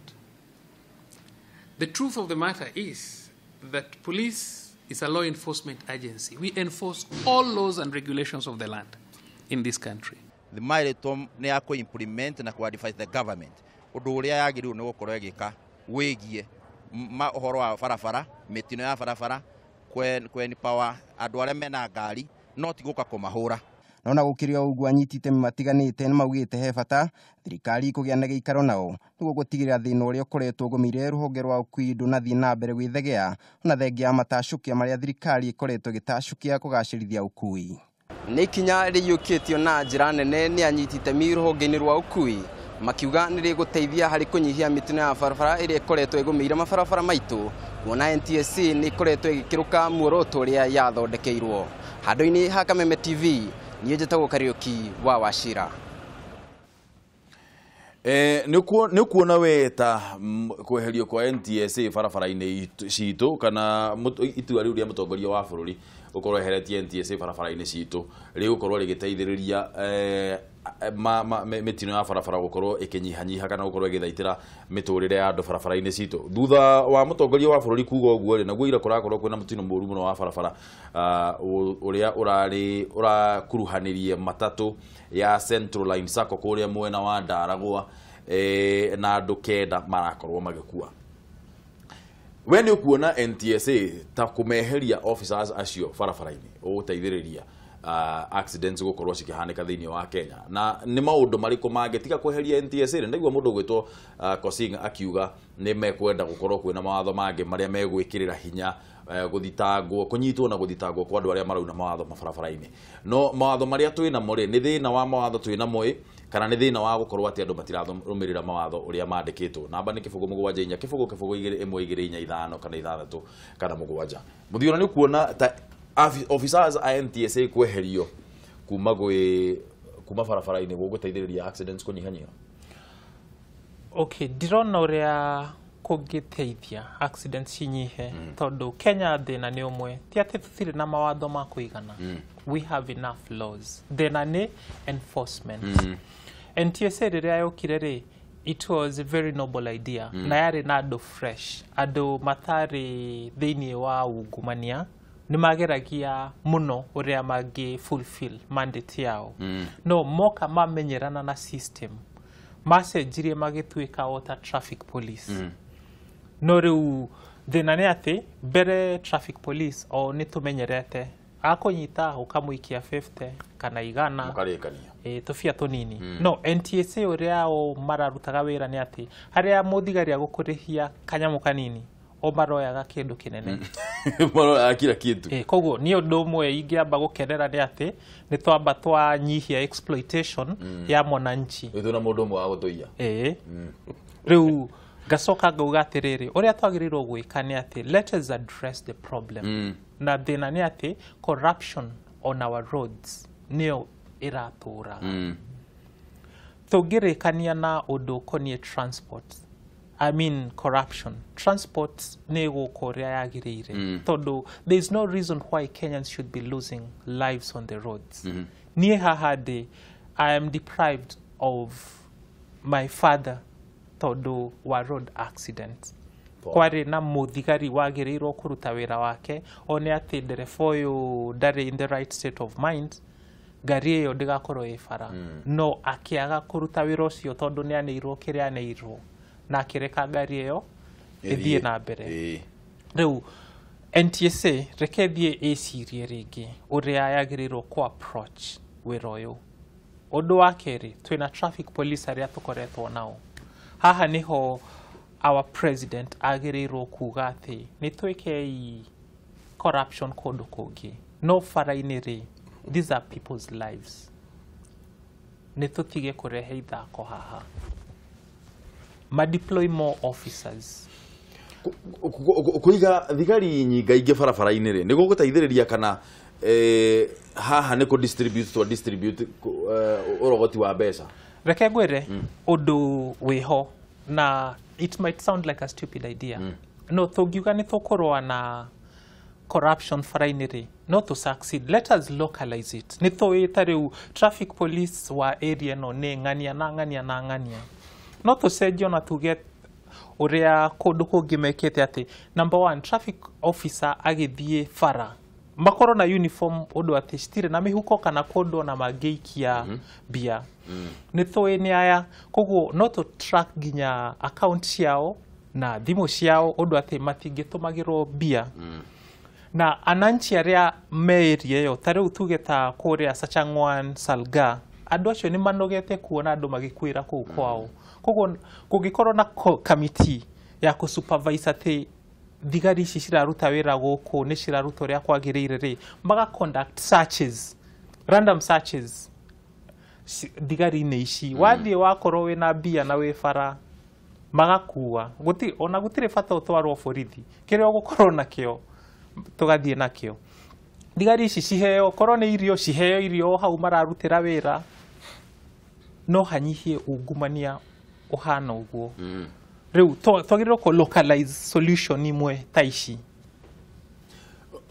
The truth of the matter is that police is a law enforcement agency. We enforce all laws and regulations of the land in this country. The maĩrĩtwo nĩ ya kũ-implement na kũ-advise the government ũndũ ũrĩa yagĩrĩirwo nĩ gũkorwo ĩgĩka wĩgiĩ ũhoro wa barabara, mĩtino ya barabara, kwen power andũ arĩa mena ngari no ti gũka kũmahũra. No na gũkĩrĩ o ũguo, anyiti itemi matiganĩte nĩ maugĩte he bata thirikari kũgĩa na gĩikaro nao nĩguo gũtigĩrĩra thĩna ũrĩa ũkoretwo ũgũmĩire rũhonge rwa ũkui ndũnathiĩ na mbere gwĩthegea, ona thengia ya matacũkia marĩa thirikari ĩkoretwo ĩgĩtacũkia kũgacĩrithia ũkui. Nĩ ikinya rĩiyũkĩtio na njĩra nene nĩ anyiti itemi rũhonge-inĩ rwa ũkui, makiuga nĩ rĩgũteithia harĩ kũnyihia mĩtino ya barabara ĩrĩa ĩkoretwo ĩgũmĩire mabarabara maitũ, kuona NTSA nĩ ĩkoretwo ĩgĩkĩrũka muoroto ũrĩa yathondekeirwo. Handũ-inĩ ha Kameme TV, niĩ njĩtagwo Kariũki wa Wachira. Nĩ ũkuona we ta kweherio kwa NTSA barabara-inĩ citũ kana itua rĩu rĩa mũtongoria wa bũrũri gũkorwo eheretie NTSA barabara-inĩ citũ rĩgũkorwo rĩgĩteithĩrĩria mĩtino ya barabara gũkorwo ĩkĩnyihanyiha kana gũkorwo ĩgĩthaitĩra mĩtũrĩre ya andũ barabara-inĩ citũ? Thutha wa mũtongoria wa bũrũri kuga ũguo rĩ, naguo ira kũrakorwo kwĩna mũtino mũru mũno wa barabara ũrĩa ũrarĩ ũrakuruhanirie matatũ ya Central Line Sacco kũrĩa mwena wa Ndaragwa, na andũ 9 marakorwo magĩkua. We nĩ ũkuona NTSA ta kũmeheria officers acio barabara-inĩ ũgũteithĩrĩria accidents gũkorwo cikĩhanĩka thĩinĩ wa Kenya? Na nĩ maũndũ marĩkũ mangĩ tiga kweheria NTSA? Nĩ ndaigua mũndũ ũgwĩtwo Kosing akiuga nĩ mekwenda gũkorwo kwĩna mawatho mangĩ marĩa megwĩkĩrĩra hinya gũthitangwo, kũnyitwo na gũthitangwo kwa andũ arĩa marauna mawatho mabarabara-inĩ. No mawatho marĩa twĩ namo rĩ, nĩ thĩna wa mawatho twĩ namo ĩ, kana nĩ thĩna wa gũkorwo atĩ andũ matirarũmĩrĩra mawatho ũrĩa mandĩkĩtwo? Namba nĩ 0 7 4 0 0 2 1 2 4 5 kana 6 kana 7. Mũthiora, nĩ ũkuona ta officers a NTSA kweherio kuma gwĩ kuma barabara-inĩ gũgũteithĩrĩria accidents kũnyihanyiha? Okay, ndirona ũrĩa kũngĩteithia accidents cinyihe, tondũ Kenya thĩna nĩ ũmwe, ti atĩ tũtirĩ na mawatho ma kũigana. We have enough laws. Thĩna nĩ enforcement. NTSA rĩrĩa yokire rĩ, it was a very noble idea. Na yarĩ na andũ fresh, andũ matarĩ thĩinĩ wa ungumania, nĩ mageragia mũno ũrĩa mangĩ fulfill mandate yao. No moka mamenyerana na system, macenjirie magĩtuĩka o ta traffic police. No rĩu thĩna nĩ atĩ mbere traffic police o nĩ tũmenyerete akũnyita ũkamũikia 50 kana 100 mũkarĩkania tũbia tũnini. No NTSA ũrĩa o mararutaga wĩra nĩ atĩ harĩa mũthigari agũkũrĩhia kanyamũ kanini, o maroyaga kĩndũ kĩnene. Maroyaga kila kitu. Koguo niĩ ũndũ ũmwe ingĩamba gũkenera nĩ atĩ nĩ twamba twanyihia exploitation ya mwananchi. Twĩna mũndũ ũmwe wa gũtũiya. Rĩu ngacoka ngauga atĩrĩrĩ, ũrĩa twagĩrĩirwo gwĩka nĩ atĩ let us address the problem. Na thĩna nĩ atĩ corruption on our roads nĩyo ĩratũraga. Tũngĩrĩkania na ũndũ ũkoniĩ transport, I mean corruption, transport nĩ ĩgũka ũrĩa yagĩrĩire, tondũ there is no reason why Kenyans should be losing lives on the roads. Niĩ haha ndĩ, I am deprived of my father tondũ wa road accident. Kwarĩ na mũthigari wagĩrĩirwo kũruta wĩra wake, one atĩ ndereba ũyũ ndarĩ in the right state of mind, ngari ĩyo ndĩgakorwo ĩ bara. No akĩaga kũruta wĩra ũcio tondũ nĩ aneirwo kĩrĩa aneirwo, na akĩreka ngari ĩyo ĩthiĩ na mbere. Rĩu NTSA reke thiĩ ĩcirie rĩngĩ ũrĩa yagĩrĩirwo kũ approach wĩra ũyũ. Ũndũ wa kerĩ, twĩna traffic police arĩa tũkoretwo nao. Haha nĩho our president agĩrĩirwo kuga atĩ nĩ twĩkei corruption kũndũ kũngĩ, no bara-inĩ rĩ, these are people's lives. Nĩ tũtige kũrehe ithako haha. Ma deploy more officers. Kuiga thigari nyingaingĩ barabara-inĩ rĩ nĩ gũgũteithĩrĩria kana haha nĩ kũ distribute to distribute ũrogoti wa mbeca. Reke ngwĩre ũndũ wĩho na it might sound like a stupid idea. No tũngiuga nĩ tũkũrũa na corruption bara-inĩ rĩ no to succeed. Let us localize it. Nĩ tũĩ ta rĩu traffic police wa area ĩno nĩ ng'ania na ng'ania na ng'ania. No tũcenjie ona tuge ũrĩa kũndũ kũngĩ mekĩte atĩ number one, traffic officer agĩthiĩ bara makorwo na uniform ũndũ atĩ citirĩ na mĩhuko kana kũndũ ona mangĩikia mbia. Nĩ tũĩ nĩ aya, koguo no tũ track nginya account ciao na thimũ ciao ũndũ atĩ matingĩtũmagĩrwo mbia. Na ananchi arĩa me area ĩyo ta rĩu tuge ta kũrĩa Sachangwan, Salga, andũ acio nĩ manogete kuona andũ magĩkuĩra kũu kwao. Koguo kũngĩkorwo na committee ya kũ supervise atĩ thigari ici ciraruta wĩra gũkũ nĩ ciraruta ũrĩa kwagĩrĩire rĩ, maga conduct searches, random searches thigari-inĩ ici. Wathiĩ wakorwo wĩna mbia na wĩ bara magakua. Ona gũtirĩ bata ũtwarwo borithi, kĩrĩa ũgũkorwo nakĩo tũgathiĩ nakĩo. Thigari ici ciheo, korwo nĩ irio ciheo irio hau mararutĩra wĩra, no hanyihie ungumania ũhana ũguo. Rĩu twagĩrĩirwo kũ localize solution imwe ta ici.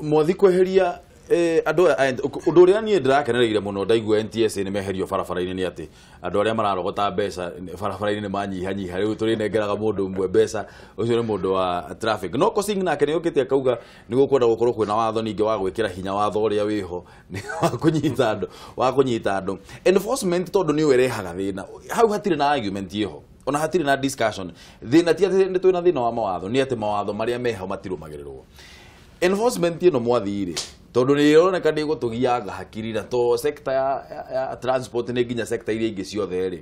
Mwathi kweheria andũ ũndũ ũrĩa niĩ ndĩrakenereire mũno ndaigua NTSA nĩ meherio barabara-inĩ nĩ atĩ andũ arĩa mararogota mbeca barabara-inĩ nĩ manyihanyiha. Rĩu tũrĩnengeraga mũndũ ũmwe mbeca, ũcio nĩ mũndũ wa traffic. No Kosing nake nĩ okĩte akauga nĩ gũkwenda gũkorwo kwĩna watho ningĩ wa gwĩkĩra hinya watho ũrĩa wĩho wa kũnyita andũ, wa kũnyita andũ. Enforcement tondũ nĩyo ĩrehaga thĩna. Hau hatirĩ na argument ĩho, ona hatirĩ na discussion. Thĩna ti atĩ nĩ twĩna thĩna wa mawatho, nĩ atĩ mawatho marĩa meho matirũmagĩrĩrwo. Enforcement ĩno mwathi rĩ, tondũ nĩ ĩroneka nĩ ĩgũtũgianga hakiri na to sector ya transport nĩ nginya sector iria ingĩ ciothe rĩ,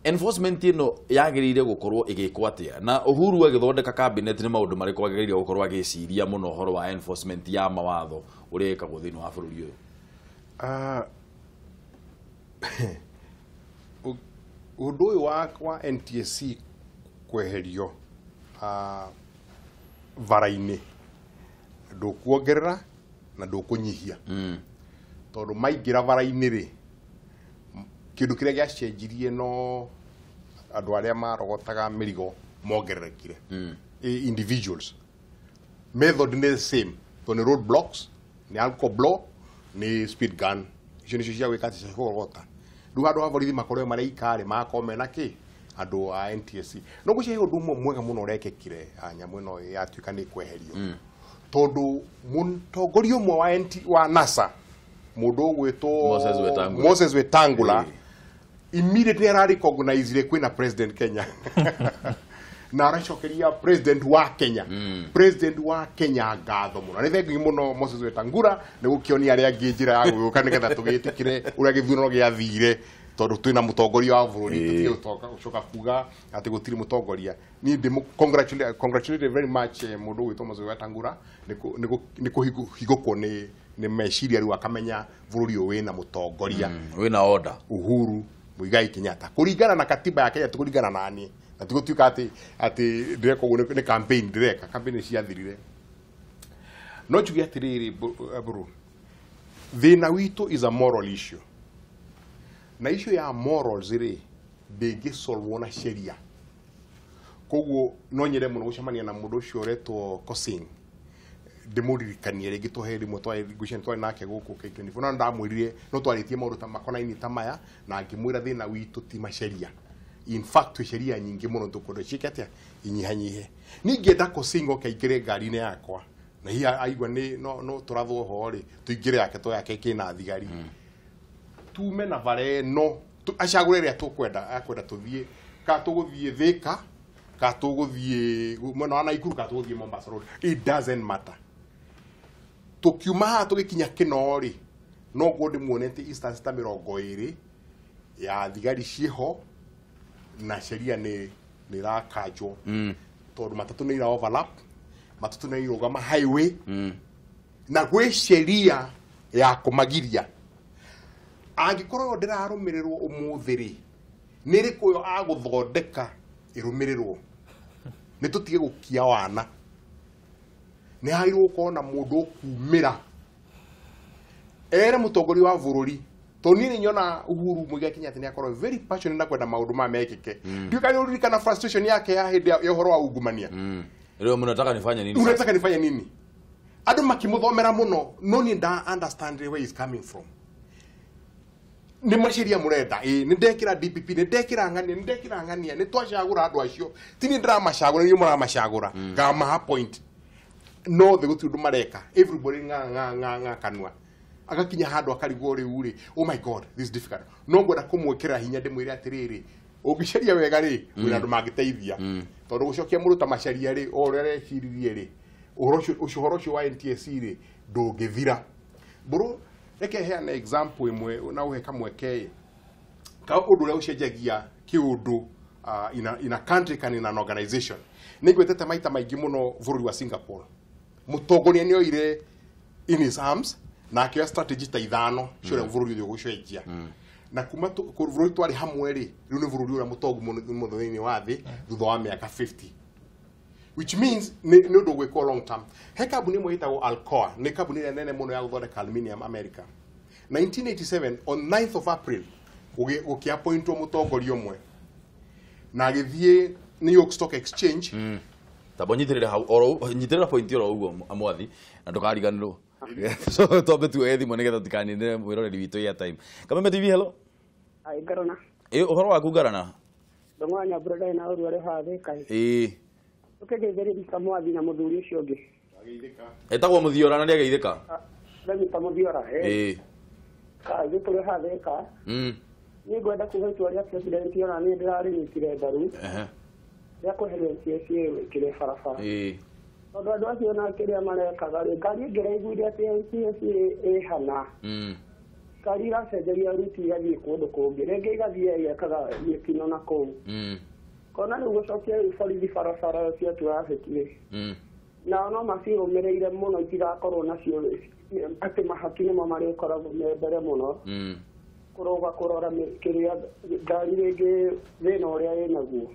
enforcement ĩno yagĩrĩire gũkorwo ĩgĩkwo atĩa? Na Uhuru agĩthondeka cabinet nĩ maũndũ marĩkũ agĩrĩire gũkorwo agĩciria mũno ũhoro wa enforcement ya mawatho ũrĩa ĩkagwo thĩinĩ wa bũrũri ũyũ? Ũndũ ũyũ wa NTSC kweherio bara-inĩ ndũkuongerera na ndũkũnyihia. Tondũ maingĩra bara-inĩ rĩ, kĩndũ kĩrĩa gĩacenjirie no andũ arĩa marogotaga mĩrigo mongererekire. Individuals. Method nĩ the same, tondũ nĩ road blocks, nĩ alcohol blow, nĩ speed gun. Icio nĩcio cia gwĩka atĩ cia kũrogota. Rĩu handũ ha borithi makorwo mareika rĩ, magakorwo mena kĩ andũ a NTSC. No ngwĩciria ũndũ ũmwe mwega mũno ũrekĩkire nyamũ ĩno yatuĩka nĩ kweherio. Tondũ mũtongoria ũmwe wa wa NASA, mũndũ ũgwĩtwo Moses Wetangula, immediately ararecognize kwĩna president Kenya. Na aracokeria president wa Kenya. President wa Kenya ngatho mũno. Nĩ thengi mũno Moses Wetangula nĩ gũkĩonia arĩa angĩ njĩra ya gũgĩũka nĩgetha tũgĩtĩkĩre ũrĩa gĩthurano gĩathire, tondũ twĩna mũtongoria wa bũrũri, tũtige gũcoka kuga atĩ gũtirĩ mũtongoria. Niĩ ndĩ congratulate very much mũndũ ũgwĩtwo Moses Wetangula nĩ kũhingũkwo nĩ meciria rĩu akamenya bũrũri ũyũ wĩna mũtongoria, wĩna order, Uhuru Muigai Kenyatta, kũringana na katiba ya Kenya, ti kũringana na niĩ. Na ti gũtuĩka atĩ ndĩreka ũguo nĩ campaign ndĩreka, campaign nĩ ciathirire. No njuge atĩrĩrĩ bro, thĩna witũ is a moral issue. Na issue ya morals rĩ ndĩngĩsolvwo na sheria. Koguo no nyende mũno gũcemania na mũndũ ũcio ũretwo Kosing, ndĩmũririkanie rĩngĩ tũhe rĩmwe ngwĩciria twarĩ nake gũkũ K24, no ndamwĩrire no twarĩtie maũndũ ta makonaini ta maya, na ngĩmwĩra thĩna witũ ti maceria. In fact twĩ sheria nyingĩ mũno tũkwenda ciĩke atĩa, inyihanyihe. Ningĩenda Kosing oke aingĩre ngari-inĩ yakwa, na hihi aigua nĩ no tũrathwo ho rĩ, tũingĩre yake to yake kĩna thigari. Tume na bara ĩno, acagũre ĩrĩa tũkwenda, akwenda tũthiĩ, ka tũgũthiĩ Thika, ka tũgũthiĩ mwena wa Naikuru, ka tũgũthiĩ Mombasa Road. It doesn't matter. Tũkiuma haha tũgĩkinya Kĩno rĩ, no guo ndĩmuonete instance ta 20 ya thigari ciĩho na sheria nĩ irakanjwo. Tondũ matatũ nĩ ira overlap, matatũ nĩ irũgama highway, na gwĩ sheria ya kũmagiria. Angĩkorwo ndĩrarũmĩrĩrwo ũmũthĩ rĩ, nĩ rĩkũ yo agũthondeka ĩrũmĩrĩrwo? Nĩ tũtige gũkia wana. Nĩ hagĩrĩirwo gũkorwo na mũndũ ũkumĩra ere mũtongoria wa bũrũri. Tondũ niĩ nĩ nyona Uhuru Muigai Kenyatta nĩ akorwo very passionate na kwenda maũndũ maya mekĩke. Ndiũĩ kana nĩ ũririkana frustration yake ya hĩndĩ ya ũhoro wa ungumania. Rĩu mnataka nifanye nini? Unataka nifanye nini? Andũ makĩmũthomera mũno, no niĩ nda understand where he's coming from. Nĩ maciria mũrenda, ĩ nĩ ndekĩra DPP, nĩ ndekĩra ng'ania, nĩ ndekĩra ng'ania, nĩ twacagũra andũ acio. Ti niĩ ndĩramacagũra, nĩ inyuĩ mũramacagũra. Ngamaha point. No thĩ gũtirĩ ũndũ mareka. Everybody ng'a ng'a ng'a ng'a kanua. Agakinya handũ akarigwo rĩu rĩ, oh my God, this is difficult. No ngwenda kũmwĩkĩra hinya ndĩmwĩre atĩrĩrĩ, ũngĩcaria wega rĩ, kwĩna andũ mangĩteithia. Tondũ gũcokia mũndũ ta Macharia rĩ, o ũrĩa areciririe rĩ, ũhoro ũcio wa NTSC rĩ, ndũngĩthira. Mbũrũ, reke heane example ĩmwe na ũhe kamweke ĩ, ka ũndũ ũrĩa ũcenjagia kĩũndũ in a country kana in an organization. Nĩ ngwetete maita maingĩ mũno bũrũri wa Singapore. Mũtongoria nĩ oire in his arms na akĩoya strategy ta 5 cia ũrĩa bũrũri ũyũ ũgũcenjia. Na kuma bũrũri twarĩ hamwe rĩ, rĩu nĩ bũrũri ũrĩa mũtongu mũno thĩinĩ wa thĩ thutha wa mĩaka 50. Which means nĩ ũndũ ũgwĩkwo long term. He kambuni ĩmwe ĩtagwo Alcoa, nĩ kambuni ĩrĩa nene mũno ya gũthondeka aluminium America. 1987 on 9th of April gũkĩappointwo mũtongoria ũmwe na agĩthiĩ New York Stock Exchange. Tamba nyitĩrĩre hau oro nyitĩrĩra point oro ũguo mwathi na ndũkariganĩrwo. So twambe tuoye thimũ nĩgetha tũtikaninĩre mwĩroreri witũ airtime. Kameme TV, hello. Ai Ngarana. Ĩ ũhoro waku Ngarana? Ndong'oa nyambura ndarĩ na ũru arĩ haha Thika. Ĩ Ũkĩgeithĩrĩria mwathi na mũthuri ũcio ũngĩ. Etagwo Mũthiora na nĩageithĩka. Ndanyita Mũthiora. Ĩ Ithuĩ tũrĩ haha Thika. Niĩ ngwenda kuga itua rĩa president ona niĩ ndĩrarĩnyitire mbaru rĩa kweheria NTSA kĩrĩa barabara. Tondũ andũ acio na kĩrĩa marekaga rĩ, ngari ĩngĩraiguire atĩ NTSA ĩhana, ngari iracenjagia ruti igathiĩ kũndũ kũngĩ, rĩngĩ igathiĩ ĩgekaga mĩtino na kũu. Kona rĩu gũcokia rĩu borithi barabara cia traffic rĩ, nao no macirũmĩrĩire mũno itigakorwo nacio atĩ mahaki nĩmo marĩkoragwo me mbere mũno kũrũga kũrora kĩrĩa ngari rĩngĩ thĩna ũrĩa ĩnaguo.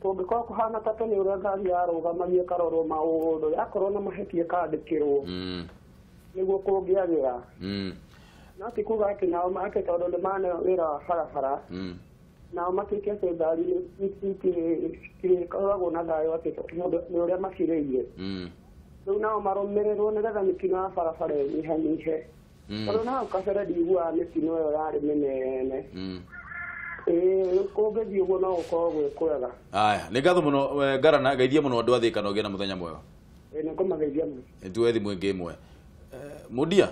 Kũngĩkorwo kũhana ta tene ũrĩa ngari yarũgamagia ĩkarorwo maũndũ, yakorwo na mahĩtia ĩkandĩkĩrwo nĩguo kũngĩagĩra. No ti kuga atĩ nao atĩ tondũ nĩ maneo wĩra wa barabara, nao matuĩke atĩ ngari itirĩkoragwo na thayũ atĩ nĩ ũrĩa macirĩire. Rĩu nao marũmĩrĩrwo nĩgetha mĩtino ya barabara ĩnyihanyihe. Tondũ na hau kabere ndiguaga mĩtino ĩyo yarĩ mĩnene. Ĩĩ kũngĩthiĩ ũguo no gũkorwo gwĩ kwega. Aya, nĩ ngatho mũno Ngarana, geithie mũno andũ a Thika na ũgĩe na mũthenya mwega. Ĩĩ nĩ ngũmageithia mũno. Nĩ tuoye thimũ ĩngĩ ĩmwe. Mundia.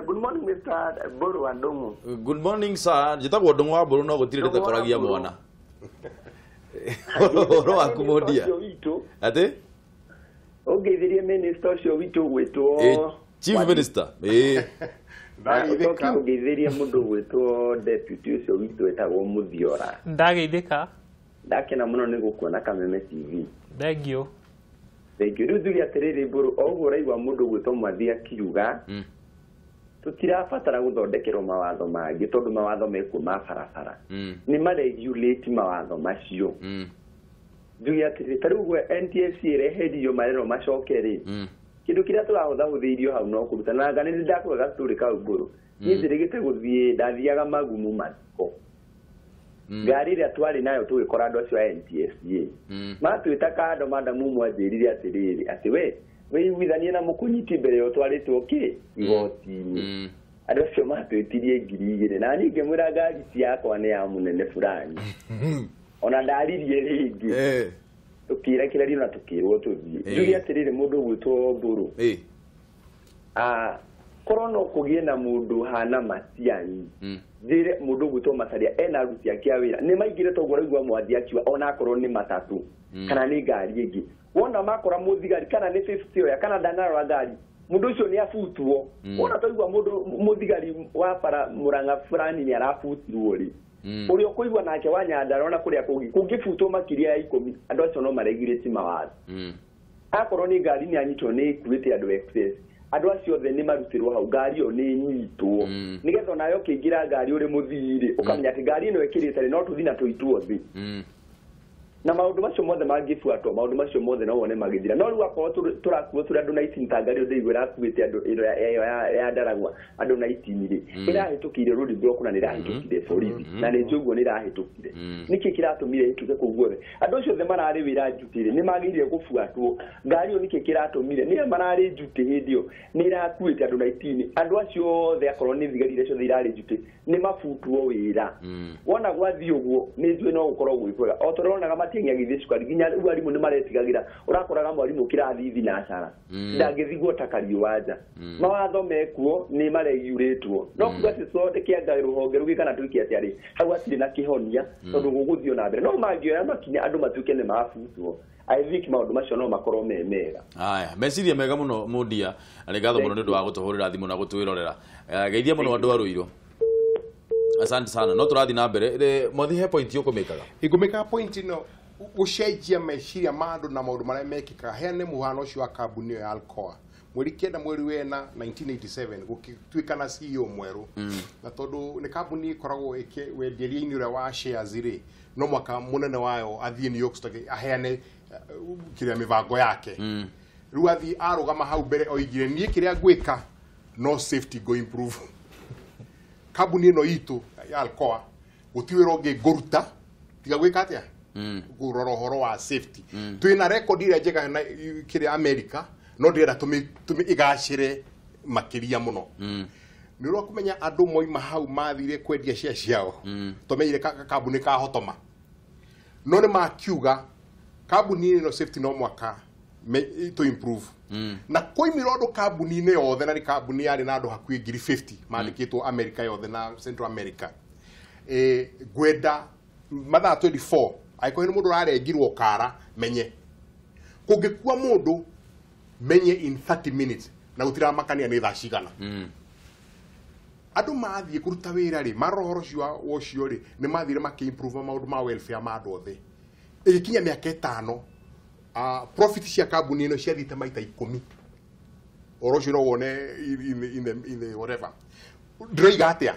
Good morning, Mr. Mburu wa Ndung'u. Good morning, sir. Njĩtagwo Ndung'u wa Mburu no gũtirĩ ndĩtakoragia mwana. Ũhoro waku Mundia? Atĩ? Ũngeithirie minister ũcio witũ ũgwĩtwo Chief Minister. Ĩĩ. Ndageithĩka. Ũngeithirie mũndũ ũgwĩtwo deputy ũcio witũ wĩtagwo Mũthiora. Ndageithĩka. Ndakena mũno nĩ gũkuona Kameme TV. Thank you. Thank you. Rĩu njuge atĩrĩrĩ Mburu, o ũguo ũraigua mũndũ ũgwĩtwo Mwathi akiuga tũtirabatara gũthondekerwo mawatho mangĩ tondũ mawatho mekuo ma barabara. Nĩ maregulate mawatho macio. Njuge atĩrĩrĩ, ta rĩu ũguo NTSA ĩreherio marerwo macoke rĩ, kĩndũ kĩrĩa tũrahũthahũthĩirio hau no kũruta. Na anga nĩ ndakũhe gastory kau Mburu. Niĩ njĩrĩgĩte gũthiĩ, ndathiaga Magumu mathiko. Ngari ĩrĩa twarĩ nayo tũgĩkora andũ acio a NTSA. Matwĩta kando, madamu ũmwe anjĩrire atĩrĩrĩ, atĩ we wĩiguithanie na mũkũnyiti mbere ya ũtwarĩtwo kĩ igoti-inĩ. Andũ acio matwĩtirie 2,000 na niĩ ngĩmwĩra ngari ti yakwa nĩ ya mũnene fulani. Ona ndaririe rĩngĩ. Tũkĩrekererio na tũkĩrwo tũthiĩ. Njuge atĩrĩrĩ mũndũ ũgwĩtwo Mburu. Korwo no kũgĩe na mũndũ hana Matiang'i, njĩre mũndũ ũgwĩtwo Macharia ena aruti ake a wĩra nĩ maingĩre toguo ũraigua Mwathi akiuga ona akorwo nĩ matatũ kana nĩ ngari ĩngĩ. Wona makora mũthigari kana nĩ 50 oya kana ndanarora ngari, mũndũ ũcio nĩ abutwo. Wona twaigua mũndũ mũthigari wa bara Murang'a fulani nĩ arabutirwo rĩ, ũrĩa ũkũigua nake wa Nyandarua na kũrĩa kũngĩ kũngĩbutwo makĩria ya 10, andũ acio no maregulate mawatho. Akorwo nĩ ngari nĩ anyitwo nĩ ĩkuĩte andũ excess, Andũ acio othe nĩ marutirwo hau ngari ĩyo nĩ nyitwo nĩgetha onawe ũkĩingĩra ngari ũrĩ mũthii-rĩ ũkamenya atĩ ngari ĩno ĩkĩrĩte rĩ no tũthiĩ na tũitwo thĩ. Na maũndũ macio mothe mangĩbuatwo maũndũ macio mothe no wone magĩthira. No rĩu akorwo tũrakuo tũrĩ andũ 19 ta ngari ĩyo ndĩigua ĩrakuĩte andũ ĩno ya Ndaragwa andũ 19 rĩ ĩrahĩtũkĩire road block na nĩ ĩrahĩtũkire borithi na nĩ njũĩ ũguo nĩ ĩrahĩtũkire. Nĩkĩ kĩratũmire ĩhĩtũke kũu guothe? Andũ acio othe mararĩ wĩra njuti rĩ nĩ magĩrĩire gũbuatwo. Ngari ĩyo nĩkĩ kĩratũmire nĩyo mararĩ njuti hĩndĩ ĩyo nĩ ĩrakuĩte andũ 19. Andũ acio othe akorwo nĩ thigari iria ciothe irarĩ njuti nĩ mabutwo wĩra. Wona gwathiĩ ũguo nĩ njũĩ no gũkorwo gwĩ kwega. O ta ũrĩa ũronaga Matiang'i agĩthiĩ cukari nginya rĩu arimũ nĩ maretigagĩra. Ũrakoraga mwarimũ kĩrathi thinacara ndangĩthiĩ guota kariũa nja. Mawatho mekuo nĩ maregiurĩtwo. No kuga atĩ tũthondeke anga rũhonge rũngĩ kana twĩke atĩa rĩ hau hatirĩ na kĩhonia tondũ gũgũthiĩ na mbere. No mangĩoya makinya andũ matuĩke nĩ mabutwo. I think maũndũ macio no makorwo me mega. Aya, meciria mega mũno Mundia, na nĩ ngatho mũno nĩ ũndũ wa gũtũhũrĩra thimũ na gũtwĩrorera. Geithia mũno andũ a Ruiru. Asante sana. No tũrathiĩ na mbere. Mwathi he point ũkũmĩkaga? Ingũmĩkaga point ĩno gũcenjia meciria ma andũ na maũndũ marĩa mekĩkaga. Heane mũhano ũcio wa kambuni ĩyo ya Alcoa. Mweri 9 mweri wa 4 1987 gũgĩtuĩka na CEO mwerũ. Na tondũ nĩ kambuni ĩkoragwo wenderia-inĩ ũrĩa wa shares rĩ, no mwaka mũnene wayo athiĩ New York Stock aheane kĩrĩa mĩbango yake. Rĩu athiĩ arũgama hau mbere oigire niĩ kĩrĩa ngwĩka no safety go improve. Kambuni ĩno itũ ya Alcoa gũtirĩ wĩra ũngĩ ngũruta tiga gwĩka atĩa kũrora ũhoro wa safety. Twĩna record ĩrĩa njega na kĩrĩa America no ndĩrenda tũmĩ ĩgacĩre makĩria mũno. Nĩ ũrĩa kũmenya andũ moima hau mathire kwendia share ciao tũmenyire kambuni kahotoma. No nĩ makiuga kambuni ĩno safety no mwaka to improve. Na koimira ũndũ kambuni-inĩ yothe na nĩ kambuni yarĩ na andũ hakuhĩ 50,000 mandĩkĩtwo America yothe na Central America. Ngwenda mathaa 24 angĩkorwo nĩ mũndũ ũrarengirwo kara menye. Kũngĩkua mũndũ menye in 30 minutes na gũtiramakania nĩ thaa cigana. Andũ mathiĩ kũruta wĩra rĩ marora ũhoro ũcio rĩ nĩ mathire makĩ-improve maũndũ ma welfare ma andũ othe. Ĩgĩkinya mĩaka 5 profit cia kambuni ĩno ciathiĩte maita 10. Ũhoro ũcio no wone in the whatever. Ndĩroiga atĩa?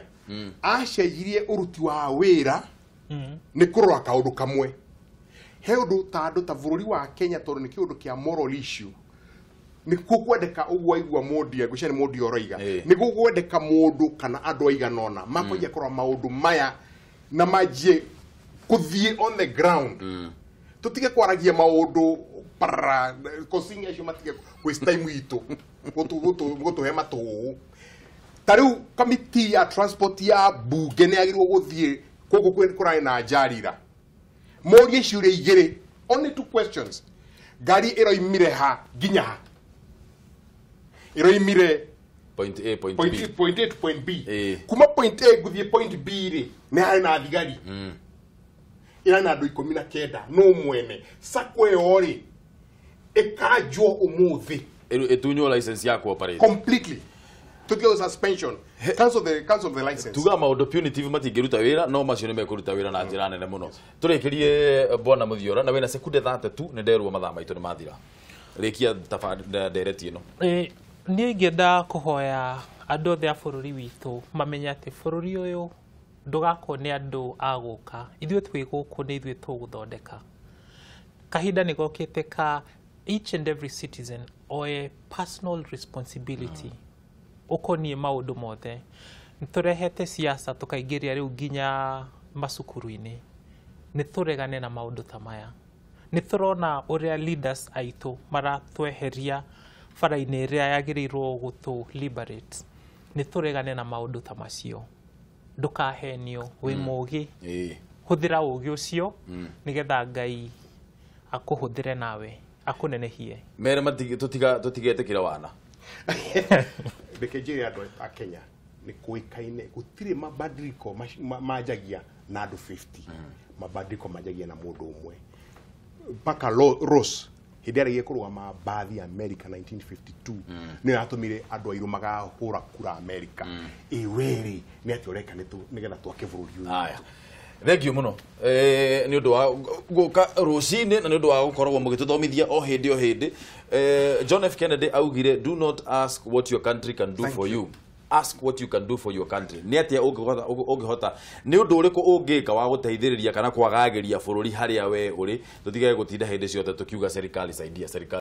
Acenjirie ũruti wa wĩra nĩ kũrora kaũndũ kamwe. He ũndũ ta andũ ta bũrũri wa Kenya tondũ nĩ kĩũndũ kĩa moral issue. Nĩ gũkwendeka ũguo aigua Mundia ngwĩciria nĩ Mundia ũroiga. Nĩ gũkwendeka mũndũ kana andũ aigana ũna makwanjia kũrora maũndũ maya na manjie kũthiĩ on the ground. Tũtige kwaragia maũndũ para kosinga acio matige waste time itũ gũtũhe matũhũhũ. Ta rĩu kamiti ya transport ya bunge nĩ yagĩrĩirwo gũthiĩ kũngũ kũrarĩ na njarira morie ciũria igĩrĩ, only 2 questions. Ngari ĩroimire ha nginya ha? Ĩroimire point A point B. Point A to point B. Kuma point A gũthiĩ point B rĩ nĩ harĩ na thigari ĩrarĩ na andũ 19 no mwene sacco ĩyo rĩ ĩkanjwo ũmũthĩ ĩtunywo license ya cooperate completely. Tutige suspension, cancel the license. Tuga maũndũ punitive matingĩruta wĩra no macio nĩ mekũruta wĩra na njĩra nene mũno. Tũrĩkĩrie bwana Muthiora na wĩna sekunde 32 nĩ nderwo mathaa maitũ nĩ mathira. Rĩkia ndereti ĩno. Niĩ ingĩenda kũhoya andũ othe a bũrũri witũ mamenye atĩ bũrũri ũyũ ndũgakwo nĩ andũ a gũka. Ithuĩ twĩ gũkũ nĩ ithuĩ tũgũthondeka. Kahinda nĩ gokĩte ka each and every citizen oe personal responsibility ũkoniĩ maũndũ mothe. Nĩ tũrehete siasa tũkaingĩria rĩu nginya macukuru-inĩ. Nĩ tũregane na maũndũ ta maya. Nĩ tũrona ũrĩa leaders aitũ maratweheria bara-inĩ ĩrĩa yagĩrĩirwo gũtũ liberate. Nĩ tũregane na maũndũ ta macio. Ndũkahenio wĩ mũgĩ. Hũthĩra ũgĩ ũcio nĩgetha Ngai akũhũthĩre nawe akũnenehie. Mere tũtigetĩkĩra wana. Reke njĩre andũ a Kenya nĩ kũĩkaine gũtirĩ mabadiliko manjagia na andũ 50. Mabadiliko manjagia na mũndũ ũmwe. Mpaka Ross hĩndĩ ĩrĩa kũrũgama mbathi America 1952 nĩyo yatũmire andũ airũ magahũra kura America. Ĩ werĩ nĩ atĩa ũreka nĩgetha twake bũrũri ũyũ. Aya. Thank you muno nĩ ũndũ wa gũka rũcinĩ na nĩ ũndũ wa gũkoragwo mũgĩtũthomithia o hĩndĩ o hĩndĩ. John F Kennedy augire, do not ask what your country can do for you, ask what you can do for your country. Nĩ atĩa ũngĩhota, nĩ ũndũ ũrĩkũ ũngĩka wa gũteithĩrĩria kana kwagagĩria bũrũri harĩa we ũrĩ, tũtigage gũtinda hĩndĩ ciothe tũkiuga serikali saidia serikali.